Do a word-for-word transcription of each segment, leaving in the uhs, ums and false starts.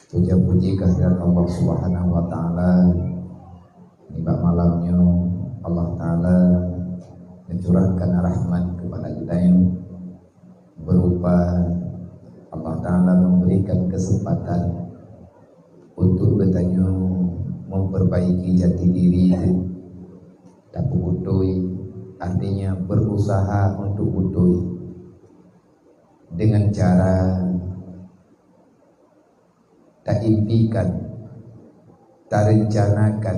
Puja-puji kehadirat Allah Subhanahu wa Ta'ala. Nibak malam nyoe, Allah Ta'ala mencurahkan rahmat kepada geutanyoe, berupa Allah Ta'ala memberikan kesempatan untuk geutanyoe memperbaiki jati diri teuh. Tapeubutôi, artinya berusaha untuk butôi dengan cara taimpikan, tarencanakan,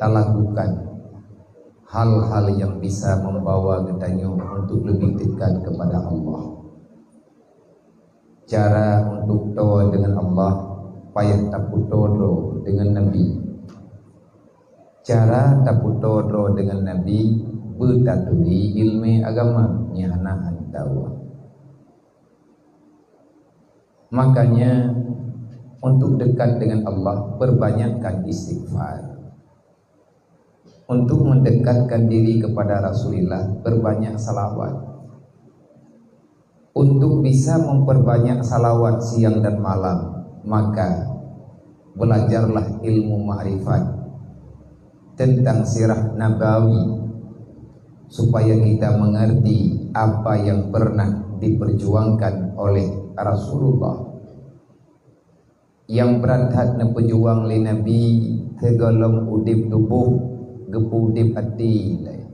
talakukan hal-hal yang bisa membawa geutanyoe untuk lebih dekat kepada Allah. Cara untuk toe dengan Allah, payah tapeutoe droe dengan Nabi. Cara tapeutoe droe dengan Nabi, beutaturi ileumèe agama, nyan hana hana tawa. Makanya, untuk dekat dengan Allah, perbanyakkan istighfar. Untuk mendekatkan diri kepada Rasulullah, perbanyak salawat. Untuk bisa memperbanyak salawat siang dan malam, maka belajarlah ilmu makrifat tentang sirah Nabawi, supaya kita mengerti apa yang pernah diperjuangkan oleh Rasulullah. Nyang brat that neupeujuang lé Nabi sigohlom udeb tuboh, geupeu udeb até lé.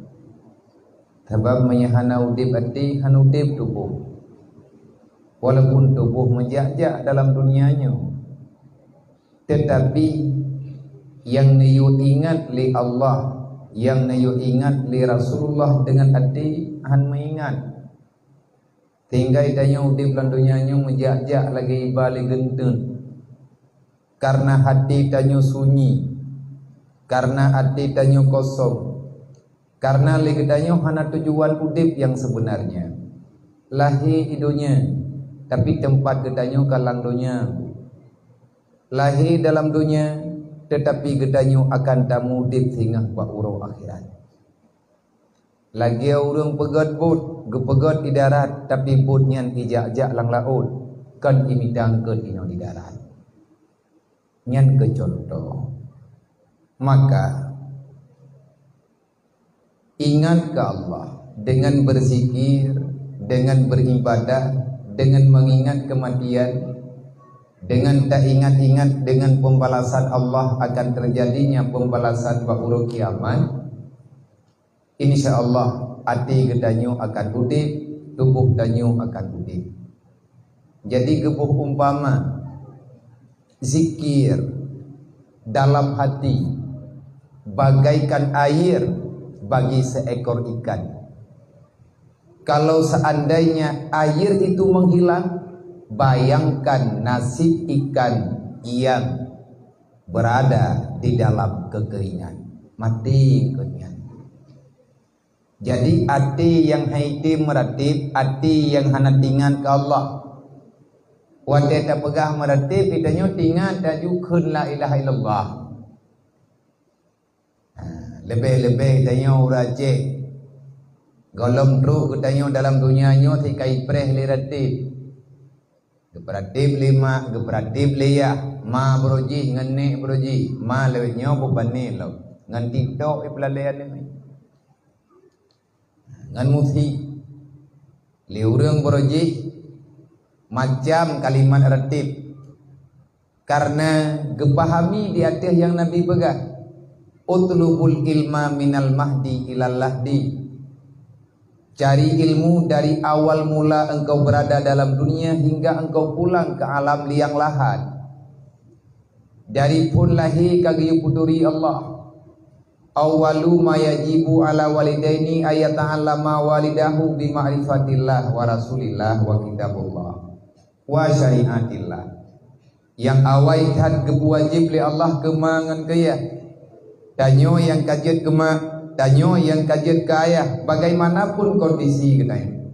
Sabab meunyoe hana udeb até, hana udeb tuboh. Walaupun tuboh meujak-jak dalam dunia nyoe, teutapi nyang neuyue ingat lé Allah, nyang neuyue ingat lé Rasulullah deungon até, han meuingat. Tinggai tanyoe udeb lam donya nyoe meujak-jak lagée iba lé geunteuen. Kareuna até tanyoe sunyi, kareuna até tanyoe kosong, kareuna lé geutanyoe hana tujuan udeb nyang seubeunarnya. Lahé i donya, tapi teumpat geutanyoe ka lam donya. Lahé dalam donya, teutapi geutanyoe akan tamuudeb singoh bak uroe akhirat. Lagée ureuëng peugét bot, geupeugét di darat, tapi bot nyan ijak-jak lam laôt, kon imita eungkôt inoe di darat. Nyan keu cuntoh. Maka, ingat keu Allah dengan berzikir, dengan beribadah, dengan mengingat kematian, dengan taingat-ingat dengan pembalasan Allah, akan terjadinya pembalasan bak uroe kiamat. Insya Allah, até geutanyoe akan udeb, tuboh tanyoe akan udeb. Jadi, geuboh umpama, zikir dalam hati bagaikan air bagi seekor ikan. Kalau seandainya air itu menghilang, bayangkan nasib ikan yang berada di dalam kekeringan. Mati keu nyan. Jadi, até nyang hai tem meuratéb, até nyang hana teuingat keu Allah. Watée tapeugah meuratéb, geutanyoe teuingat tajukheun la ilaha illallah. Ha, leubeh-leubeh tanyoe ureuëng Aceh. Gohlom trok geutanyoe dalam donya nyoe sikai preh lé ratéb. Geupeuratéb lé mak, geupeuratéb lé yah, ma baroe jih ngon nék baroe jih, ma lawét nyoe bubani lom, ngon TikTok ipeulalée aneuëk. Ngon musik. Lé ureuëng baroe jih macam kalimat ratéb. Kareuna geupahami di ateueh nyang Nabi peugah, "Utlubul ilma minal mahdi ilal lahdi." Cari ilmu dari awal mula engkau berada dalam dunia hingga engkau pulang ke alam liang lahat. Dari phon lahé ka geuyue peuturi Allah. Awwalu ma yajibu ala walidaini ayata'allama walidahu bi ma'rifatillah wa rasulillah wa kitabullah wa syariatillah. Nyang awai that geupeuwajéb lé Allah keu ma ngon keu yah. Tanyoe nyang ka jeuet keu ma, tanyoe nyang ka jeuet keu ayah, bagaimanapun kondisi geutanyoe.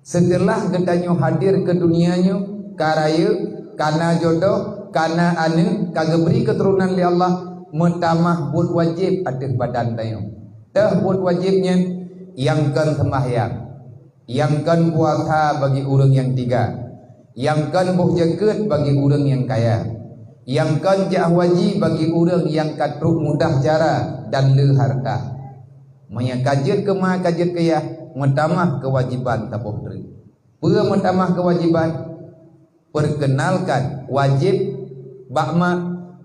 Seuteulah geutanyoe hadir keu dunia nyoe, ka rayeuk, ka na jodoh, ka na aneuëk, ka geubri keuturonan lé Allah, meutamah buet wajéb ateueh badan tanyoe. Teuh buet wajéb nyan, nyang kon seumbahyang, nyang kon puasa bagi ureuëng nyang tiga, Nyang kon boh jakeuet bagi ureuëng nyang kaya. Nyang kon jak haji bagi ureuëng nyang ka trok mudah cara dan le hareuta. Meunyoe ka jeuet keu ma, ka jeuet keu yah, meutamah keuwajéban saboh treuk. Peue meutamah keuwajéban? Perkenalkan wajéb bak mak,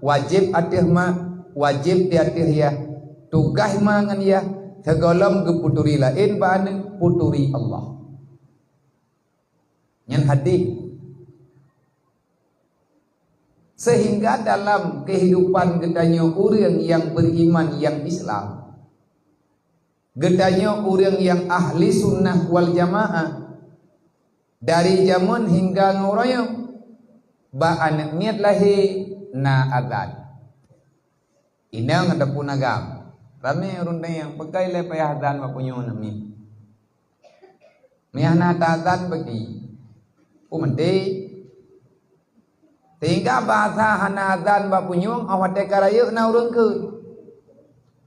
wajéb ateueh mak, wajéb di ateueh yah. Tugaih ma ngon yah, sigohlom geupeuturi laén bak aneuëk, peuturi Allah. Nyan hadih. Sehingga dalam kehidupan geutanyoe ureuëng nyang beriman, nyang Islam, geutanyoe ureuëng nyang ahli sunnah wal jamaah, dari jameun hingga ngon uroe nyoe, bak aneuëk miet lahé na azan. Inong ataupun agam, ramé ureuëng tanyong, "Pakon lé payah azan bak punyueng namiet? Miyah na ta azan bagi." Peue meuti? Sehingga bahasa hana azan bak punyueng, óh watée ka rayeuk na ureuëng kheun.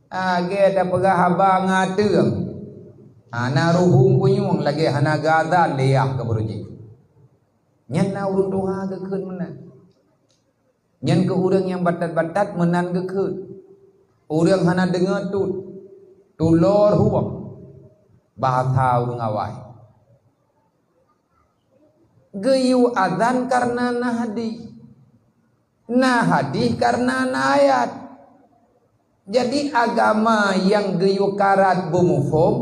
Lagée tapeugah haba ngon ateueng. Hana ruhueng punyueng lagée hana geuazan lé yah keu beurujih. Nyan na ureuëng tuha geukheun meunan. Nyan keuh ureuëng nyang batat-batat meunan geukheun. Ureuëng hana deungoe tut, tulor huwöng, bahasa ureuëng awai. Geuyue azan kareuna na hadih. Na hadih kareuna na ayat. Jadi agama nyang geuyue karat beumuphom,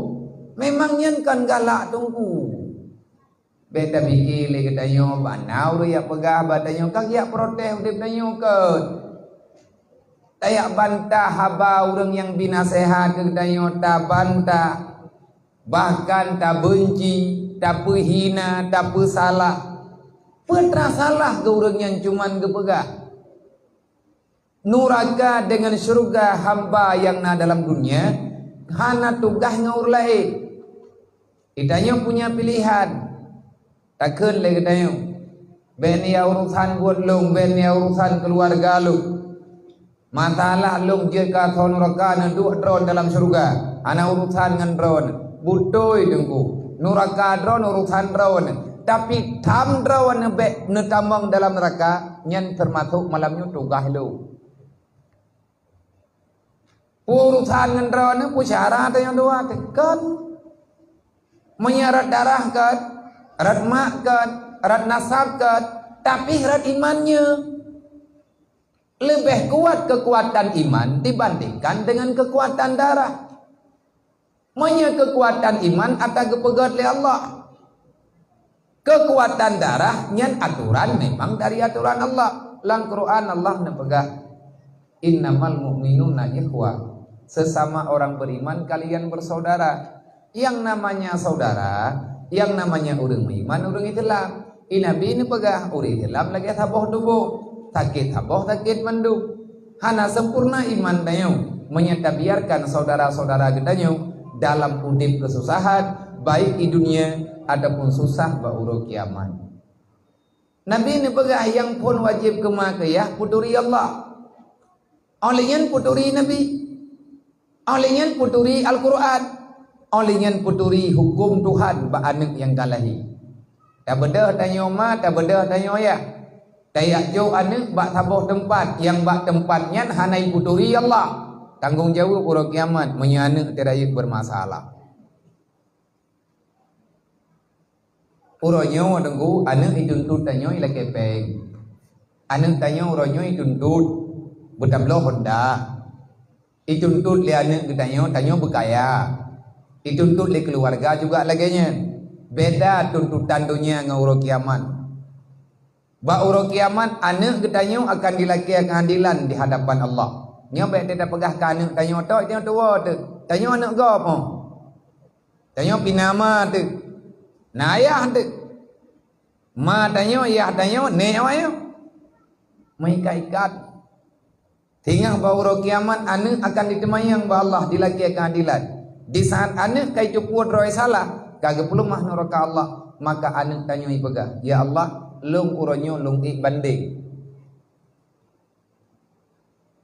memang nyan kon galak teungku. Bék tapike lé geutanyoe bak na ureuëng jak peugah bak tanyoe, ka geujak protes udeb tanyoe kon. Tajak bantah haba ureuëng nyang bri naseuhat keu geutanyoe, tabantah, bahkan tabeunci, tapeuhina, tapeusalah. Peue teuma salah keu ureuëng nyan cuman geupeugah, "Nuraka deungon syeuruga hamba nyang na dalam dunia hana tugaih ngon ureuëng laén." Geutanyoe punya pilihan. Takheun lé geutanyoe, "Bék neuya urusan buet lôn, bék neuya urusan keuluwarga lôn. Masalah lôn jeuet keu asoe nuraka, neuduek droeneuh dalam syeuruga, hana urusan ngon droeneuh." Beutôi teungku, nuraka droeneuh urusan droeneuh, tapi tham droeneuh bék neutamong dalam nuraka, nyan teumasok malam nyoe tugaih lôn. Peue urusan ngon droeneuh, peue syara tanyoe dua teuh? Kon. Meunyoe rot darah kon, rot mak kon, rot nasab kon, tapi rot iman nyoe. Leubeh kuat keukuatan iman dibandingkan deungon keukuatan darah. Meunyoe keukuatan iman ata geupeugét lé Allah, keukuatan darah nyan atoran memang dari atoran Allah. Lam Quran Allah neupeugah, "Innamal mu'minuna ikhwah." Sesama orang beriman kalian bersaudara. Yang namanya saudara, yang namanya ureuëng meuiman, ureuëng Islam. I Nabi neupeugah, ureuëng Islam lagée saboh tuboh, sakét saboh sakét mandum. Hana sempurna iman tanyoe meunyoe tabiarkan saudara-saudara geutanyoe dalam udeb keususahan, baik di dunia ataupun susah bak uroe kiamat. Nabi neupeugah nyang phon wajéb keu ma keu yah peuturi Allah. Óh lheueh nyan peuturi Nabi. Óh lheueh nyan peuturi Al-Quran. Óh lheueh nyan peuturi huköm Tuhan bak aneuëk nyang ka lahé. Tabeudôh tanyoe ma, tabeudôh tanyoe yah. Tajak jok aneuëk bak saboh teumpat, nyang bak teumpat nyan hana jipeuturi Allah. Tanggong jaweueb uroe kiamat meunyoe aneuëk teuh rayeuk beurmasalah. Uroe nyoe teungku, aneuëk jituntut tanyoe ilakée péng. Aneuëk tanyoe uroe nyoe jituntut beutabloe honda. Jituntut lé aneuëk geutanyoe, tanyoe beukaya. Jituntut lé keuluwarga juga lagée nyan. Beda tuntutan donya ngon uroe kiamat. Bak uroe kiamat, aneuëk geutanyoe akan dilakée keuadilan di hadapan Allah. Nyoe bék teupeugah keu aneuëk tanyoe, "Tok, tanyoe tuwoe teuh. Tanyoe aneuëk gob, oh. Tanyoe pih na ma teuh, na ayah teuh. Ma tanyoe, yah tanyoe, nék awaknyoe." Meuikat-ikat. Singoh bak uroe kiamat, aneuëk akan jiteumanyong bak Allah dilakée keuadilan. Di saat aneuëk ka jiteupeue droe salah, ka geupeuleumah nuraka Allah, maka aneuëk tanyoe jipeugah, "Ya Allah, lôn uroe nyoe lôn ék bandeng.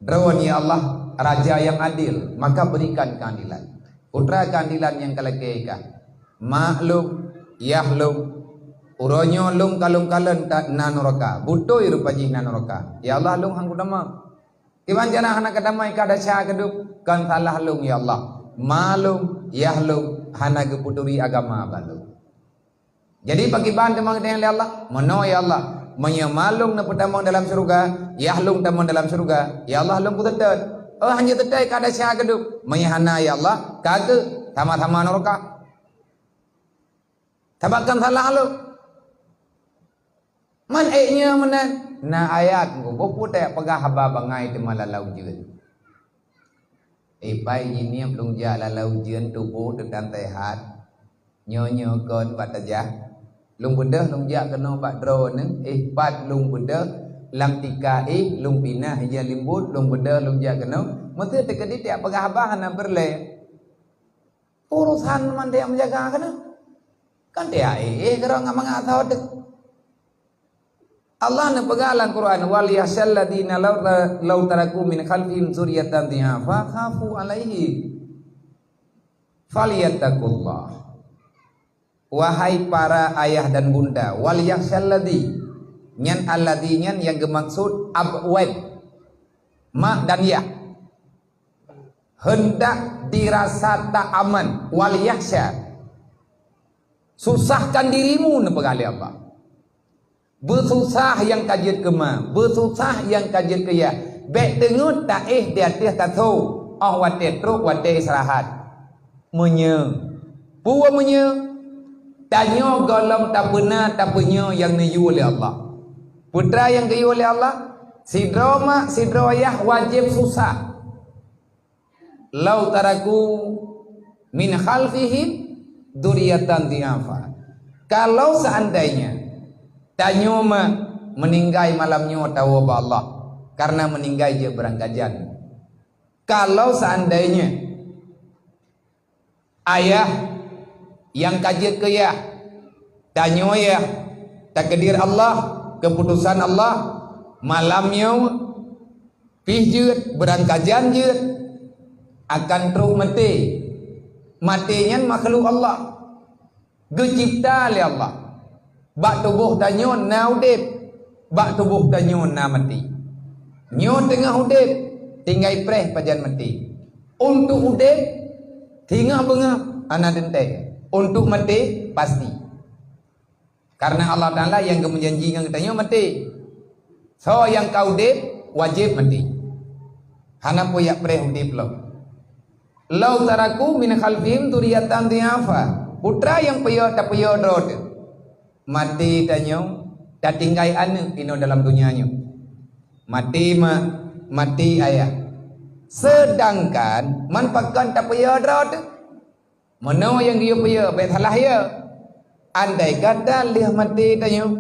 Droeneuh, ya Allah, raja nyang adil, maka berikan keuadilan." Peue teuma keuadilan nyang ka lakée kah? Mak lôn, yah lôn, Uroe nyoe lôn kalon-kalon ta-, na nuraka. Beutôi rupa jih na nuraka. Ya Allah, lôn han kutamong. Kiban cara hana katamong, ka desya keudeup, kon salah lôn, ya Allah. Ma lôn, yah lôn, hana geupeuturi agama bak lôn. Jadi, pakiban teuma geutanyong lé Allah? Meunoe, ya Allah, meunyoe ma lôn neupeutamong dalam syeuruga, yah lôn tamong dalam syeuruga, ya Allah, lôn kuseutôt. Oh, hana seutôt, ka desya keudeup. Meunyoe hana, ya Allah, ka geuh sama-sama nuraka. Sabab kon salah lôn. Man ék nyoe meunan, na ayat geuh, boh putéh peugah haba bangai teuma lalau jeuet. Eh, pai jinieb lôn jak lalau jeuet tuboh teutan sehat. Nyoe-nyoe kon bak tajah. Lôn beudôh lôn jak keunoe bak droeneuh, eh, pat lôn beudôh lam tika, eh, lôn pinah ija limbot, lôn beudôh lôn jak keunoe. Meuseuti keudeh tieb peugah haba hana peureulée. Urosan mandum meujaga keunoe. Kan tieb, eh, eh, keudroe ngon mangat saboh teuk. Allah neupeugah lam Quran, "Wal yakhsyal ladzina law ta-, law taraku min khalfihim dzurriyyatan dhi'afa khafu 'alaihim falyattaqullah." Wahai para ayah dan bunda, wal yakhsyal ladzi, nyan alladzi nyan nyang geumaksud abwad, mak dan yah. Hendak dirasa tak aman, wal yakhsya. Susahkan dirimu, neupeugah lé Allah. Beususah nyang ka jeuet keu ma, beususah nyang ka jeuet keu yah. Bék teungeut taéh di ateueh kasô, óh watée trok watée istirahat. Meunyoe, peue meunyoe? Tanyoe gohlom tapeuna tapeunyoe nyang neuyue lé Allah. Peue teuma nyang geuyue lé Allah? Sidroe mak, sidroe yah wajéb susah. "Lau taraku min khalfihim dzurriyyatan dhi'afa." Kalau seandainya tanyoe ma meuninggai malam nyoe tawoe bak Allah, karena meuninggai jeuet beurangkajan. Kalau seandainya ayah nyang ka jeuet keu yah, tanyoe yah, takdir Allah, keuputosan Allah, malam nyoe pih jeuet, beurangkajan jeuet, akan trok maté. Maté nyan makhluk Allah, geucebta lé Allah. Bak tuboh tanyoe na udeb, bak tuboh tanyoe na maté. Nyoe teungoh udeb, tinggai preh pajan maté. Untuk udeb, singoh beungoh hana teuntée. Untuk maté, pasti. Karena Allah Taala nyang geumeujanji ngon geutanyoe maté. Soe nyang ka udeb, wajéb maté. Hana peue jak preh udeb lom. "Lau taraku min khalfihim dzurriyyatan dhi'afa." Peue teuma nyang peuyo tapeuyö droe teuh? Maté tanyoe, tatinggai aneuëk inoe dalam donya nyoe. Maté mak, maté ayah. Seudangkan man pakon tapeuyö droe teuh? Meunoe nyang geuyue peuyö, bék salah yö. Andai kata lheueh maté tanyoe,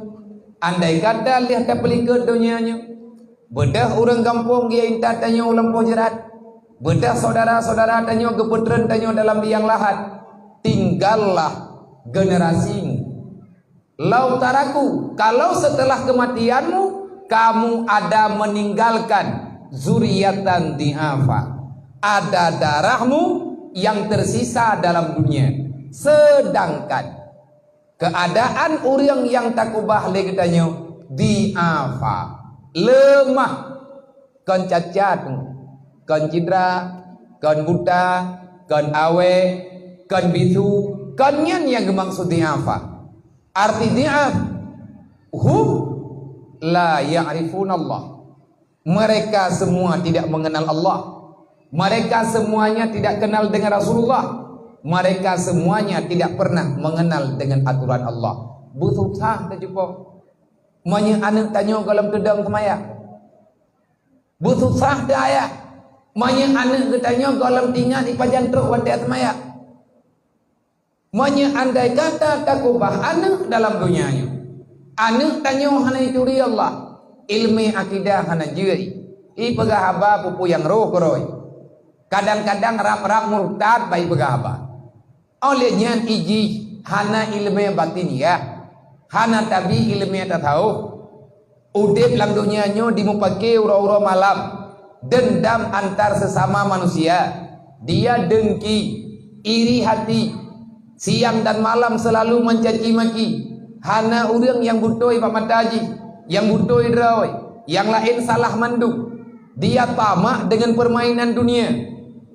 andai kata lheueh tapeulikot donya nyoe, beudôh ureuëng gampông geuyue intat tanyoe u lampôh jeurat, beudôh syedara-syedara tanyoe geupeutreun tanyoe dalam liang lahat, tinggallah generasimu. Lau taraku, kalau setelah kematianmu, kamu ada meninggalkan zuriatan dhi'afa, ada darahmu yang tersisa dalam dunia. Sedangkan keadaan ureuëng nyang takeubah lé geutanyoe dhi'afa, leumah, kon cacat, kon cidra, kon buta, kon awé, kon bisu, kon nyan nyang geumaksud dhi'afa. Arti dhi'af, hum la ya'rifunallah. Mereka semua tidak mengenal Allah. Mereka semuanya tidak kenal dengan Rasulullah. Mereka semuanya tidak pernah mengenal dengan aturan Allah. Beusosah teuh cupo. Meunyoe aneuëk tanyoe gohlom teudong seumayang, beusosah teuh ayah. Meunyoe aneuëk geutanyoe gohlom teuingat ipajan trok watée seumayang. Meunyoe andai kata takeubah aneuëk dalam donya nyoe, aneuëk tanyoe hana jituri Allah, iéleumé akidah hana jeuet, ipeugah haba peue-peue nyang roh keurôi. Kadang-kadang rab-rab murtad bak ipeugah haba. Óh lheueh nyan ijih hana iéleumé batiniah, hana tabi iéleumé tasawuf. Udeb lam donya nyoe dimupake uroe-uroe malam, dendam antar sesama manusia, dia dengki, iri hati, siang dan malam selalu mencaci maki, Hana ureuëng nyang beutôi bak mata jih, nyang beutôi droe, nyang laén salah mandum. Dia tamak deungon peurmainan dunia.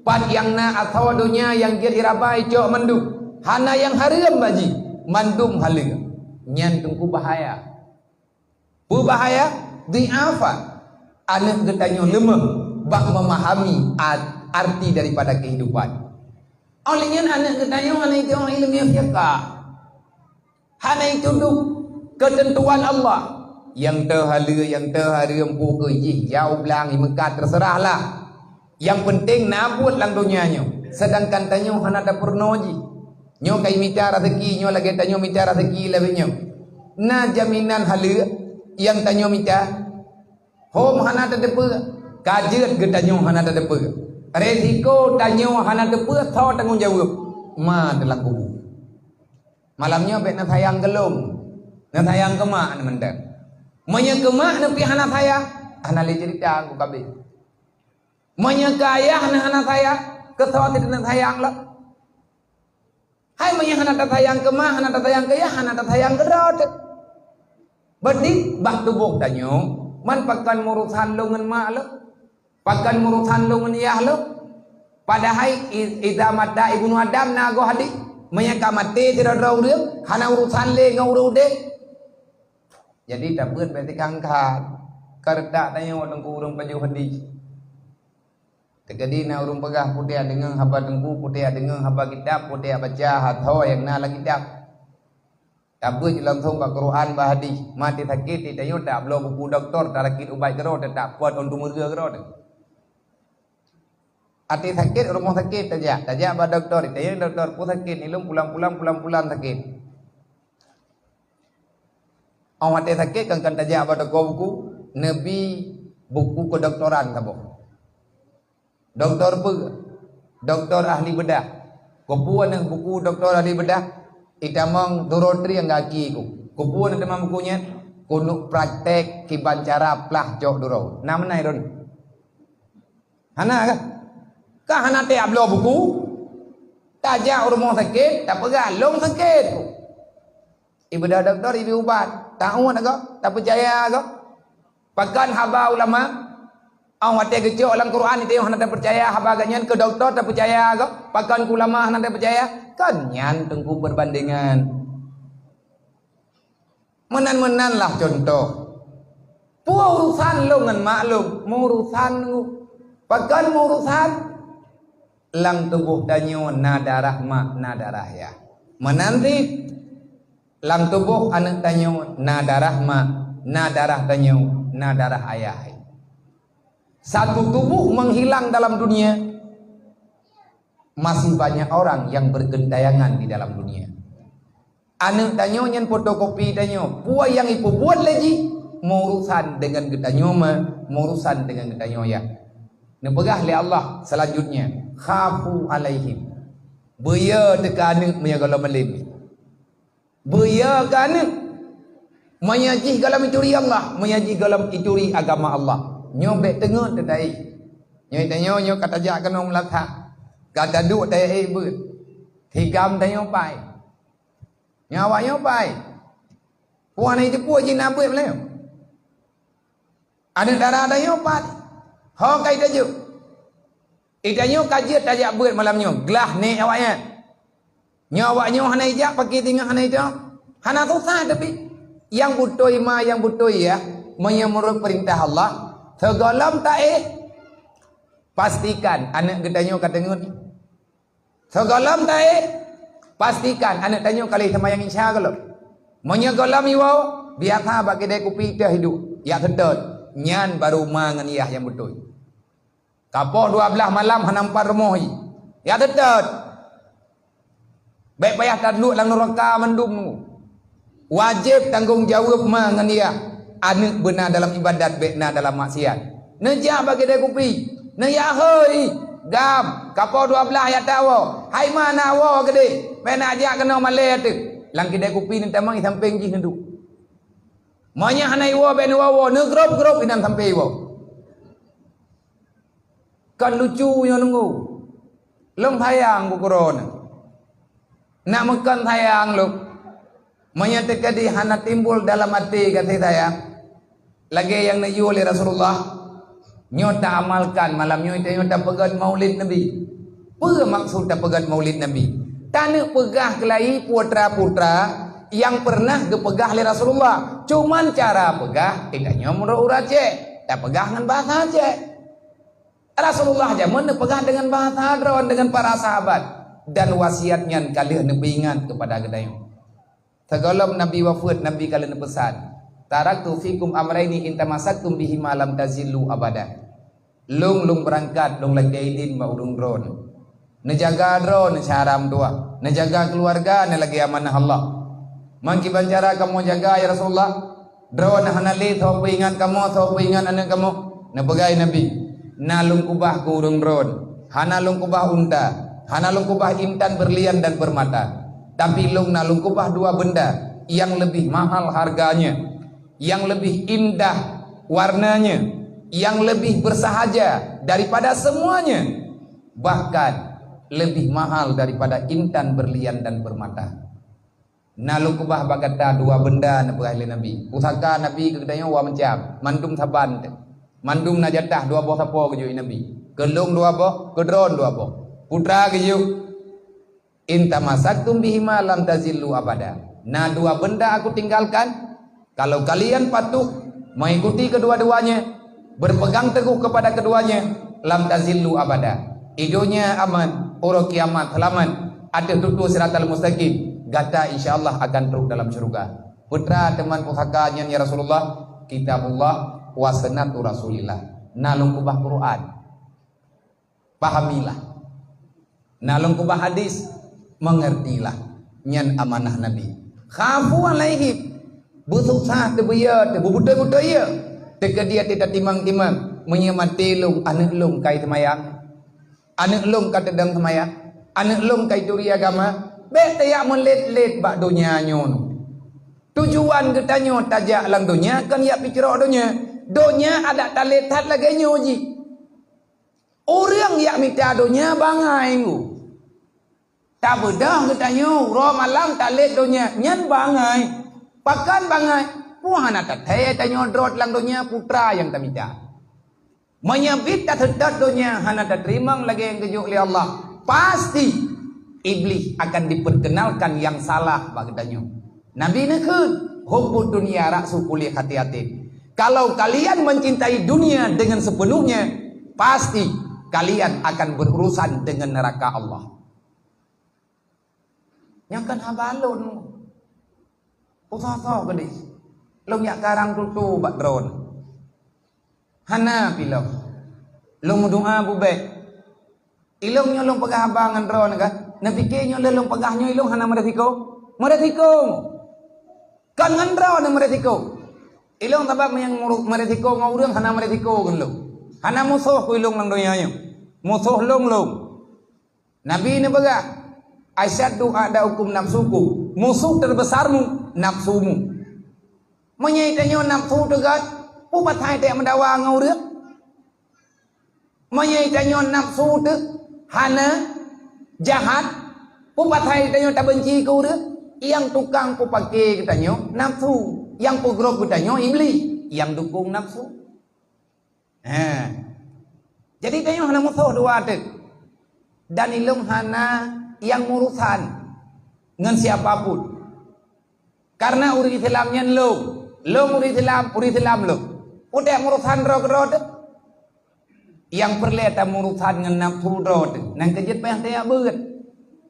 Pat nyang na asoe donya nyang jeuet iraba icok mandum. Hana nyang hareuem bak jih, mandum haleue. Nyan teungku bahaya. Peubahaya, dhiafa. Aneuëk geutanyoe leumoh bak memahami a-, arti daripada kehidupan. Oleh nyan aneuëk geutanyoe hana iteuoh ileumèe fiqah. Hana itudok keuteuntuan Allah. Nyang teuhaleue, nyang teuhareuem, peue keuh jih, jauh blang, imeukat, terserahlah. Nyang peunteng na buet lam donya nyoe, seudangkan tanyoe hana tapeurunoe jih. Nyoe ka imita raseuki, nyoe lagée tanyoe mita raseuki lagée nyoe. Na jaminan haleue nyang tanyoe mita? Hom hana tateupeue, ka jeuet geutanyoe hana tateupeue. Resiko tanyoe hana teupeue, soe tanggong jaweueb? Ma teulang kubu. Malam nyoe bék na sayang geulom, na sayang keumak na mantong. Meunyoe keumak na pih hana sayang, hana lé cerita ku kabeh. Meunyoe keu ayah na hana sayang, keu soe teudeungon sayang lom? Hai meunyoe hana tasayang keu ma, hana tasayang keu yah, hana tasayang keu droe teuh. Berarti bak tuboh tanyoe, man pakon meurusan lôn ngon ma lôn, pakon meurusan lôn ngon yah lôn. Padahai i-, idza mata ibnu Adam na goh hadih, meunyoe ka maté sidroe-droe ureuëng, hana urusan lé ngon ureuëng udeb. Jadi tabeuet bék tikang-kang. Ka reutak tanyoe teungku ureuëng pajoh hadih. Teukeudi na ureuëng peugah, "Putéh deungoe haba teungku, putéh deungoe haba kitab, putéh baca haba nyang na lam kitab." Tabeuet langsong bak Quran, bak hadih. Maté sakét, tanyoe tabloe buku doktor, tarakét ubat keudroe, teutak pot ôn teumeureu keudroe. Até sakét, rumoh sakét tajak, tajak bak doktor, tanyong doktor, "Peue sakét nilom pulan-pulan, pulan-pulan sakét?" Óh watée sakét kan, kan tajak bak toko buku, neubi buku kedoktoran saboh. Doktor peue? Doktor ahli beudah. Keupeue neuh buku doktor ahli beudah? Itamong duro trieng gaki ku. Keupeue neuh teuma buku nyan? Kunok praktek kiban cara plah cok duro. Na meunan droe? Hana kah? Kah hana teuh bloe buku? Tajak u rumoh sakét, tapeugah, "Lôn sakét." Ibeudah doktor, ibi ubat. Taôt agam, tapeucaya agam. Pakon haba ulama? Óh watée geucok lam Quran, iteuh hana tapeucaya haba geuh nyan, keu doktor tapeucaya agam. Pakon keu ulama hana tapeucaya? Kan nyan teungku peubandingan. Meunan-meunan lah contoh. Peue urusan lôn ngon mak lôn? Meurusan lôn. Pakon meurusan? Lam tuboh tanyoe na darah mak, na darah yah. Meunan cit, lam tuboh aneuëk tanyoe na darah mak, na darah tanyoe, na darah ayah. Satu tubuh menghilang dalam dunia, masih banyak orang yang bergentayangan di dalam dunia. Aneuëk tanyoe nyan fotokopi tanyoe. Peue nyang ipeubuet lé jih, meurusan deungon geutanyoe ma, meurusan deungon geutanyoe yah. Neupeugah lé Allah selanjutnya, "Khafu alaihim." Beuyo teuka aneuëk meunyoe gohlom malem. Beuyo keu aneuëk. Meunyoe jih gohlom ituri Allah, meunyoe jih gohlom ituri agama Allah. Nyoe bék teungeut teutai. Nyoe tanyoe nyoe ka tajak keunoe meulatha. Ka taduek tajak ék beuet. Hikam tanyoe pai. Nyoe awak nyoe pai. Puan hana jipue jih na beuet meulayeue. Aneuëk dara tanyoe pat. Ho ka itajok. Itanyoe ka jeuet tajak beuet malam nyoe. Glah nèk awak nyan. Nyoe awak nyoe hana ijak pakri teungoh hana ijak. Hana susah tapi. Nyang beutôi ma, nyang beutôi yah. Meunyoe meunurot peurintah Allah. Sigohlom taéh. Pastikan aneuëk geutanyoe ka teungeut. Sigohlom taéh, pastikan aneuëk tanyoe ka lheueh seumayang Isya gohlom. Meunyoe gohlom iwoe, biasa bak keudè kupi teuh iduek, jak seutôt, nyan barô ma ngon yah nyang beutôi. Ka poh dua blaih malam hana meupat rumoh jih, jak seutôt. Bék payah taduek lam nuraka mandum. Wajéb tanggong jaweueb ma ngon yah, aneuëk beuna dalam ibadat bék na dalam maksiat. Neujak bak keudè kupi, neujak hôi, gam, ka poh dua blaih jak tawoe, hai ma na woe keudè, bék na jak keunoe malèe teuh. Lam keudè kupi neutamong i sampéng jih neuduek. Meunyoe hana iwoe bék neuwoe-woe, neugrôb-grôb inan sampoe iwoe. Kan lucu nyoe nunggu. Lôn sayang bak droeneuh. Nak meukon sayang lôn. Meunyoe teukeudi hana timbul dalam até gaséh sayang, lagée nyang neuyue lé Rasulullah, nyoe taamalkan malam nyoe, tanyoe tapeugét Maulid Nabi. Peue maksud tapeugét Maulid Nabi? Taneuk peugah keulayi putra-putra nyang peureunah geupeugah lé Rasulullah. Cuman cara peugah, geutanyoe meunurot ureuëng Aceh, tapeugah ngon bahasa Aceh. Rasulullah jameun neupeugah deungon bahasa droe deungon para sahabat, dan wasiat nyan ka lheueh neupeuingat keupada geutanyoe. Sigohlom Nabi wafeuet, Nabi ka lheueh neupeusan, "Taraktu fikum amraini in tamassaktum bihima lam tazillu abada." Lôn, lôn beurangkat, lôn lakée idin bak ureuëng droe. Neujaga droe neusyara meutuwah, neujaga keuluwarga neulagée amanah Allah. Meukiban cara kamoe jaga, ya Rasulullah? Droe hana lé soe peuingat kamoe, soe peuingat aneuëk kamoe. Neupeugah Nabi, "Na lôn keubah keu ureuëng droe, hana lôn keubah unta, hana lôn keubah intan berlian dan permata, tapi lôn na lôn keubah dua benda nyang leubeh mahal harganya, nyang leubeh indah warnanya, nyang leubeh bersahaja daripada semuanya, bahkan leubeh mahal daripada intan berlian dan permata." Na lôn keubah bak gata dua benda, neupeugah lé Nabi. Pusaka Nabi keu geutanyoe dua macam, mandum saban teuh. Mandum na jatah, dua boh sapo geujok Nabi. Keu lôn dua boh, keu droe dua boh. Putra geujok, "In tamassaktum bihima lam tazillu abada." Na dua benda aku tinggalkan, kalau kalian patuh mengikuti kedua-duanya, berpegang teguh kepada keduanya, lam tazillu abada. Di donya aman, uroe kiamat seulamat, ateueh tutoe siratal mustaqim, gata insya Allah akan trok dalam syeuruga. Peue teuma pusaka nyan, ya Rasulullah? Kitabullah wa sunnatu Rasulillah. Na lôn keubah Quran. Pahamilah. Na lôn keubah hadis, mengertilah. Nyan amanah Nabi. Khafu alaihim. Beususah teuh beu ya, teuh beubeutôi-beutôi ya. Teukeudi até tatimang-timang, meunyoe maté lôn, aneuëk lôn kai seumayang. Aneuëk lôn ka teudong seumayang. Aneuëk lôn kai turi agama. Bék tajak meulet-let bak donya nyoe. Tujuan geutanyoe tajak lam donya kon jak picrok donya. Donya adak talet that lagée nyoe jih. Ureuëng jak mita donya bangai ngu. Tabeudôh geutanyoe uroe malam talet donya, nyan bangai. Pakon bangai? Peue hana tathée tanyoe drot lam donya, putra nyang tamita. Meunyoe biet taseutôt donya hana tateurimong lagée nyang geujok lé Allah, pasti Iblih akan diperkenalkan nyang salah bak geutanyoe. Nabi neukheun, "Hubbud dunya ra'su kulli khati'atin." Kalau kalian mencintai dunia dengan sepenuhnya, pasti kalian akan berurusan dengan neraka Allah. Nyan kan haba lôn. Usaha-usaha keudeh. Lôn jak karang tutoe bak droe. Hana pih lôn. Lôn meudoa bubek. Ilôn nyoe lôn peugah haba ngon droe kan. Neupike nyoe lé lôn peugah nyoe ilôn hana meuresiko. Meuresiko. Kan ngon droe meuresiko. Ilôn sabab nyang meuresiko ngon ureuëng hana meuresiko ngon lôn. Hana musoh ku ilôn lam donya nyoe. Musoh lôn lôn. Nabi neupeugah, "Asyaddu a'da'ukum nafsukum." Musuh terbesarmu nafsumu. Meunyoe tanyoe nafsu teuh gét, peue pasai tajak meudawa ngon ureuëng? Meunyoe tanyoe nafsu teuh hana jahat, peue pasai tanyoe tabenci keu ureuëng? Nyang tukang peupake geutanyoe nafsu, nyang peugrôp geutanyoe Iblih, nyang dukong nafsu. He. Jadi tanyoe hana musoh dua teuk. Dan ilôn hana nyang murusan ngon siapa pun. Karena ureuëng Islam nyan lôn, lôn ureuëng Islam, ureuëng Islam lôn. Udeb murusan droe keudroe teuk. Nyang peureulée tamurusan ngon nafsu droe teuk. Nang keujeuet payah tajak beuet.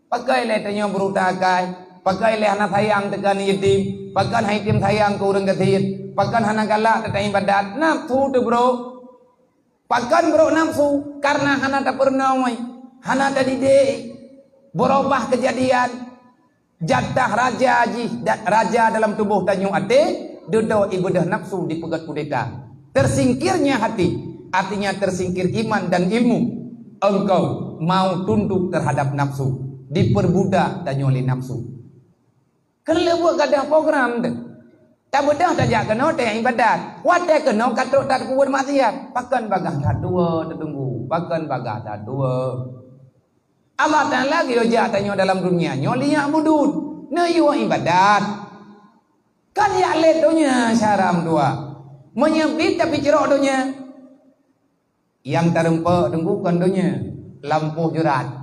Pakon lé tanyoe beureuta akai, pakon lé hana sayang teuka aneuk yatim, pakon hai yatim sayang keu ureuëng gasien, pakon hana galak teuka ibadat, nafsu teuh brok. Pakon brok nafsu, karena hana tapeurunoe, hana tadidik. Beurubah keujadian, jatah raja jih, da-, raja dalam tuboh tanyoe até, dudoe ibeudôh nafsu dipeugét kudeta. Tersingkirnya hati, artinya tersingkir iman dan ilmu. Engkau mau tunduk terhadap nafsu, diperbudak tanyoe lé nafsu. Keuneuk buet gadoh program teuh. Tabeudôh tajak keunoe tajak ibadat. Watée keunoe ka trok tapeubuet maksiat. Pakon bagaih that dua teutunggu? Pakon bagaih that dua? Allah Taala geuyue jak tanyoe dalam dunia nyoe liya'budun. Neuyue ibadat. Kan jak lét donya syara meutuah. Meunyoe bit tapi cirok donya, nyang tareumpok teungku kon donya, lampôh jurat.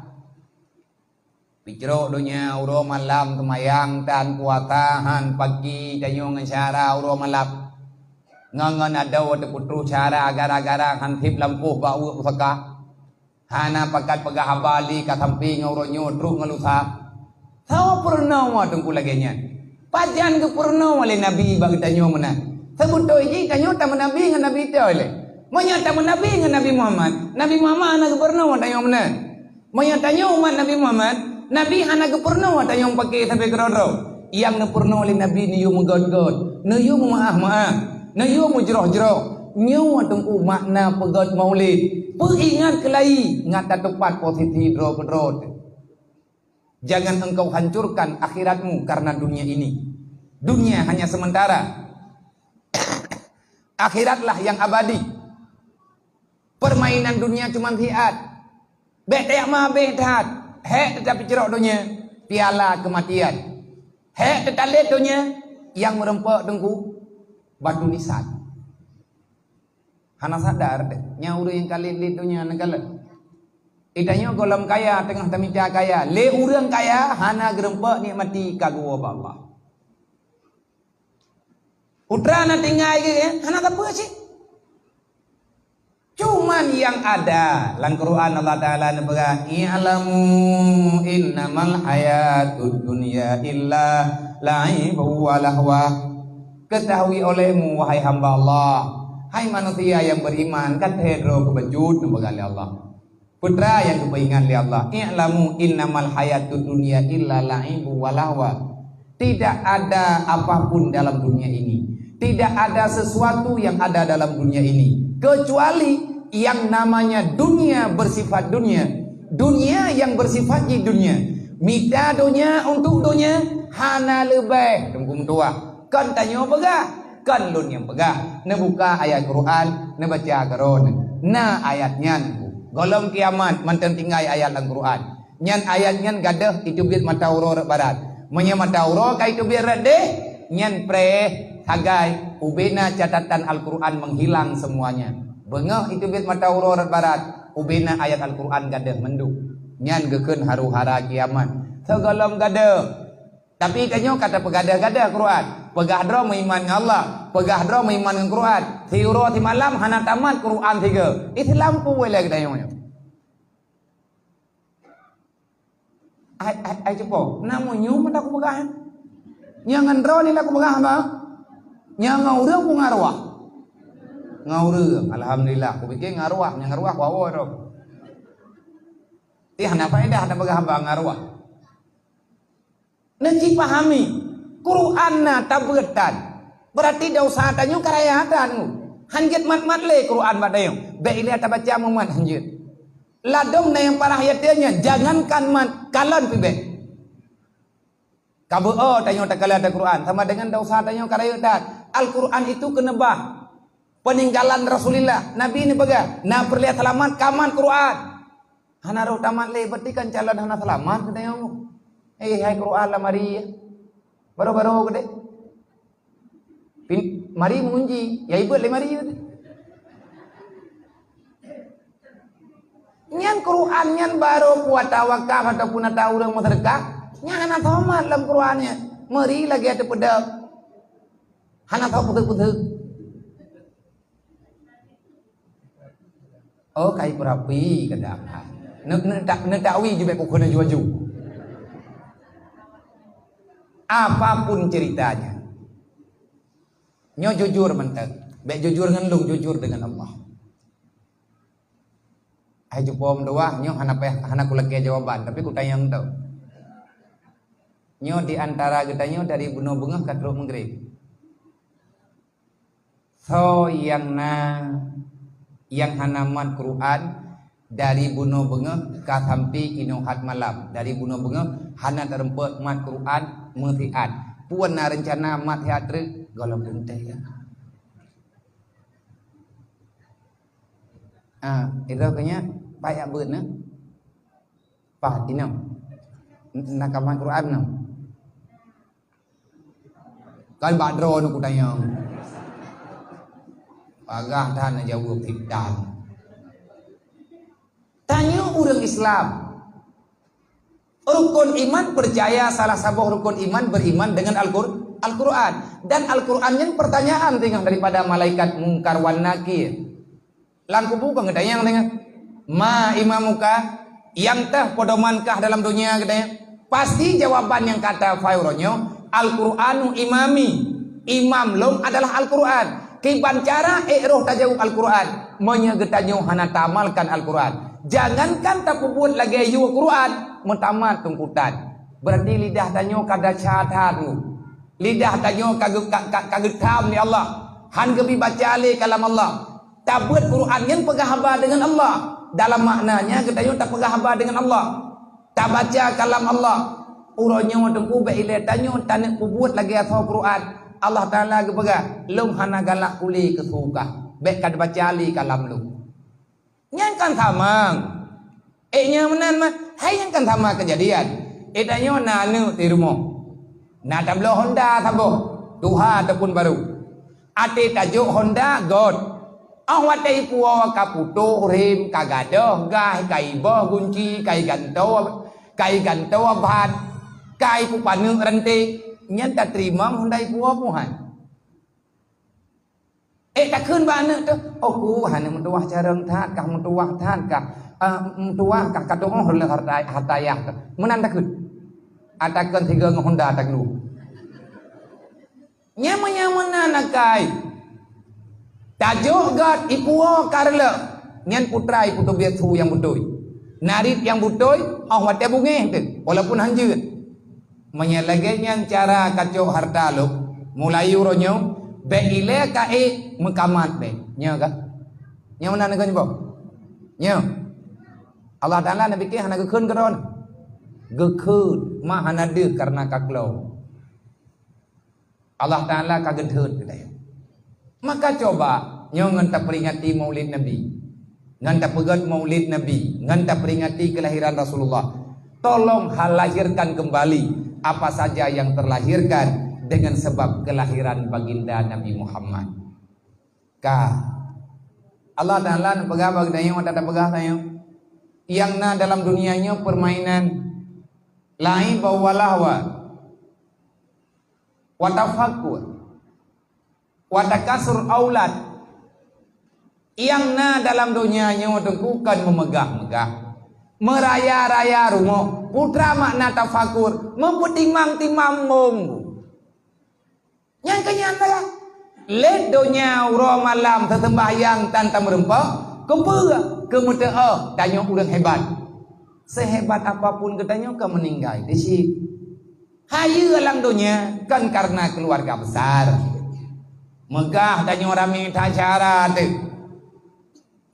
Picrok donya uroe malam, seumayang tan puasa han pagi tanyoe ngon syara uroe malam. Ngon, ngon adoe teupeutroh syara gara-gara han sép lampôh bak ueh pusaka. Hana pakat peugah haba lé ka sampai ngon uroe nyoe trok ngon lusa. Soe peurunoe teungku lagée nyan? Pajan geupeurunoe lé Nabi bak geutanyoe meunan? Seubeutôi jih tanyoe tameunabi ngon Nabi toh lé. Meunyoe tameunabi ngon Nabi Muhammad, Nabi Muhammad hana geupeurunoe tanyoe meunan. Meunyoe tanyoe umat Nabi Muhammad, Nabi hana geupeurunoe tanyoe paké sabe keudroe-droe. Nyang neupeurunoe lé Nabi neuyue meugöt-göt, neuyue meumaáh-maáh, neuyue meujroh-jroh. Nyoe teungku makna peugöt Maulid, peuingat keulayi ngat tatupat posisi droe keudroe. Jangan engkau hancurkan akhiratmu karena dunia ini. Dunia hanya sementara. Akhiratlah yang abadi. Permainan dunia cuma siat. Bék tajak mabéh that. Hék teutab picrok donya, piala kematian. Hék teutab lét donya, nyang meureumpok teungku batu nisan. Hana sadar deh, nyang ureuëng nyang ka lét-lét donya neukalon. Geutanyoe gohlom kaya teungoh tamita kaya. Lé ureuëng kaya hana geureumpok nikmati ka geuwoe bak Allah. Putra na tinggai geuh, hana sapeue cit. Cuman nyang ada lam Quran Allah Taala neupeugah, "I'lamu innamal hayatud dunya illa la'ibun wa lahwa." Ketahui olehmu, wahai hamba Allah, hai manusia yang beriman, ka thee droe keubeujeuet neupeugah lé Allah. Putra nyang geupeuingat lé Allah, "I'lamu innamal hayatud dunya illa la'ibun wa lahwa." Tidak ada apapun dalam dunia ini. Tidak ada sesuatu yang ada dalam dunia ini kecuali yang namanya dunia bersifat dunia. Dunia yang bersifat jih dunia. Mita dunia untuk dunia hana leubeh. Teungku meutuah. Kon tanyoe peugah, kon lôn nyang peugah. Neubuka ayat Quran, neubaca keudroe. Na ayat nyan. Gohlom kiamat mantong tinggai ayat lam Quran. Nyan ayat nyan gadôh iteubiet mata uroe rot barat. Meunyoe mata uroe ka iteubiet rot deh, nyan preh sagai ubena catatan Al-Quran menghilang semuanya. Beungoh iteubiet mata uroe rot barat, ubena ayat Al-Quran gadôh mandum. Nyan geukheun haru hara kiamat. Sigohlom gadôh. Tapi tanyoe ka tapeugadôh-gadôh Quran. Peugah droe meuiman ngon Allah, peugah droe meuiman ngon Quran. Siuroe simalam hana tamat Quran sigoe. Islam peue lé geutanyoe nyoe? Ai, ai, ai cupo, na meunyoe meunan kupeugah. Nyang ngon droe nyoe kupeugah haba. Nyang ngon ureuëng pun ngon arwah. Ngon ureuëng, alhamdulillah. Kupike ngon arwah, nyang ngon arwah kuwoe droe. Ih, hana faedah tapeugah haba ngon arwah. Neucipahami, Quran na tabeuet tan. Berarti desya tanyoe ka raya tan. Hanjeuet mat-mat lé Quran bak tanyoe. Bék ilée tabaca mumat hanjeuet. Ladom na nyang parah yaté nyan, jangankan mat, kalon pih bék. Ka beu-o tanyoe takalon Quran, sama dengan desya tanyoe ka raya tan. Al-Quran itu keuneubah. Peninggalan Rasulullah, Nabi neupeugah, na peureulée seulamat ka mat Quran. Hana roh tamat lé, berarti kan calon hana seulamat geutanyoe. Eh, hai Quran lam mari. Baru-baru geude. Pin-, mari meungunci, ya ibeuet lé mari. Nyan Quran nyan baru kuat tawakaf ataupun ata ureuëng meuseudeukah, nyan hana somat lam Quran nyan. Meri lagée teupeudeuek. Hana soe peuteuk-peuteuk. Oh, kai peurapi kadang. Ne, ne, tak, ne takwi jibek pukul aju-aju. Apapun ceritanya. Nyoe jujur mantap. Bék jujur ngon lôn, jujur dengan Allah. Hai jupom dua, nyoe hana payah, hana kulakée jawaban, tapi kutanyong tu. Nyoe di antara geutanyoe dari bunoe beungoh ka trok meugreb. Soe nyang na, nyang hana mat Quran dari bunoe beungoh ka sampai inoe hat malam. Dari bunoe beungoh hana tareumpok mat Quran meusiat. Puan na reuncana mat siat treuk, gohlom teuntée ya. Ah, itu kayaknya payah beut na. Pah, inong. N-, nak amal Quran no. Kan bak droe nyoe kutanyong. Pagah that neujaweueb hitam. Tanyoe ureuëng Islam. Rukun iman percaya, salah saboh rukun iman beriman dengan Al-Qur-, Al-Quran. Dan Al-Quran nyan pertanyaan teungoh daripada malaikat Mungkar wan Nakir. Lam kubu kon geutanyong teungoh, "Ma imamuka?" Nyang teuh pedoman kah dalam dunia geutanyong? Pasti jawaban nyang ka tafai uroe nyoe, "Al-Qur'anu imami." Imam lôn adalah Al-Qur'an. Kiban cara ék roh tajaweueb Al-Qur'an, meunyoe geutanyoe hana taamalkan Al-Qur'an? Jangankan tapeubuet lagée yue Qur'an, meutamat tungkutan. Berarti lidah tanyoe ka desya that. Lidah tanyoe ka geu-, ka, ka, ka geutham lé Allah. Han geubi baca lé kalam Allah. Tabeuet Qur'an nyan peugah haba deungon Allah. Dalam maknanya geutanyoe tapeugah haba deungon Allah. Tabaca kalam Allah. Uroe nyoe teungku bék ilée tanyoe taneuk peubuet lagée asoe Qur'an. Allah Taala geupeugah, "Lôn hana galak kulé keu su kah. Bék ka baca lé kalam Lôn." Nyan kan sama. Ék nyan meunan mah, hai nyan kan sama keujadian. Ék tanyoe na aneuk di rumoh. Na tabloe honda saboh, tuha ataupun barô. Até tajok honda göt. Óh watée ipuwoe ka putôh rem, ka gadôh gas, ka iboh gunci, ka igantoe, ka igantoe ban, ka ipeupaneuk ranté, nyan tateurimong honda ipuwoe muhan. Ék takheun bak aneuk teuh, "Oh ku, hana meutuwah carông that kah, meutuwah that kah, ah, meutuwah kah ka tu'oh lé harta, harta yah kah." Meunan takheun. Atakan sigoe ngon honda takheun. Nyan meunyoe meunan akai. Tajok göt ipuwoe ka reuleuk, nyan putra ipeuteubiet su nyang beutôi. Narit nyang beutôi, óh watée beungéh teuh, walaupun hanjeuet. Meunyoe lagée nyan cara kacok harta lôn, mulai uroe nyoe, bék ilée ka ék meukamat bék. Nyoe ka? Nyoe meunan keu nyoe boh? Nyoe. Allah Taala neupiké hana geukheun keu droeneuh. Geukheun, ma hana deuh kareuna ka klong. Allah Taala ka geuthot geutanyoe. Maka coba nyoe ngon taperingati Maulid Nabi, ngon tapeugét Maulid Nabi, ngon taperingati kelahiran Rasulullah. Tolong ha-, lahirkan kembali apa saja yang terlahirkan dengan sebab kelahiran Baginda Nabi Muhammad. Ka. Allah Taala neupeugah bak geutanyoe, watée tapeugah tanyoe, nyang na dalam dunia nyoe permainan, laib wa lahwa, wa tafakur, wa takasur aulad. Nyang na dalam dunia nyoe teungku kon meumeugah-meugah, meuraya-raya rumoh, putra makna tafakur, meupeutimang-timang mong. Nyang keu nyan sagai. Lét donya uroe malam teuseumbahyang tan tameureumpok, keupeue? Keu meuteuoh tanyoe ureuëng hebat. Seuhebat apapun geutanyoe ka meuninggai teuh cit. Hayeue lam donya kon kareuna keuluwarga besar. Meugah tanyoe ramé that syedara teuh.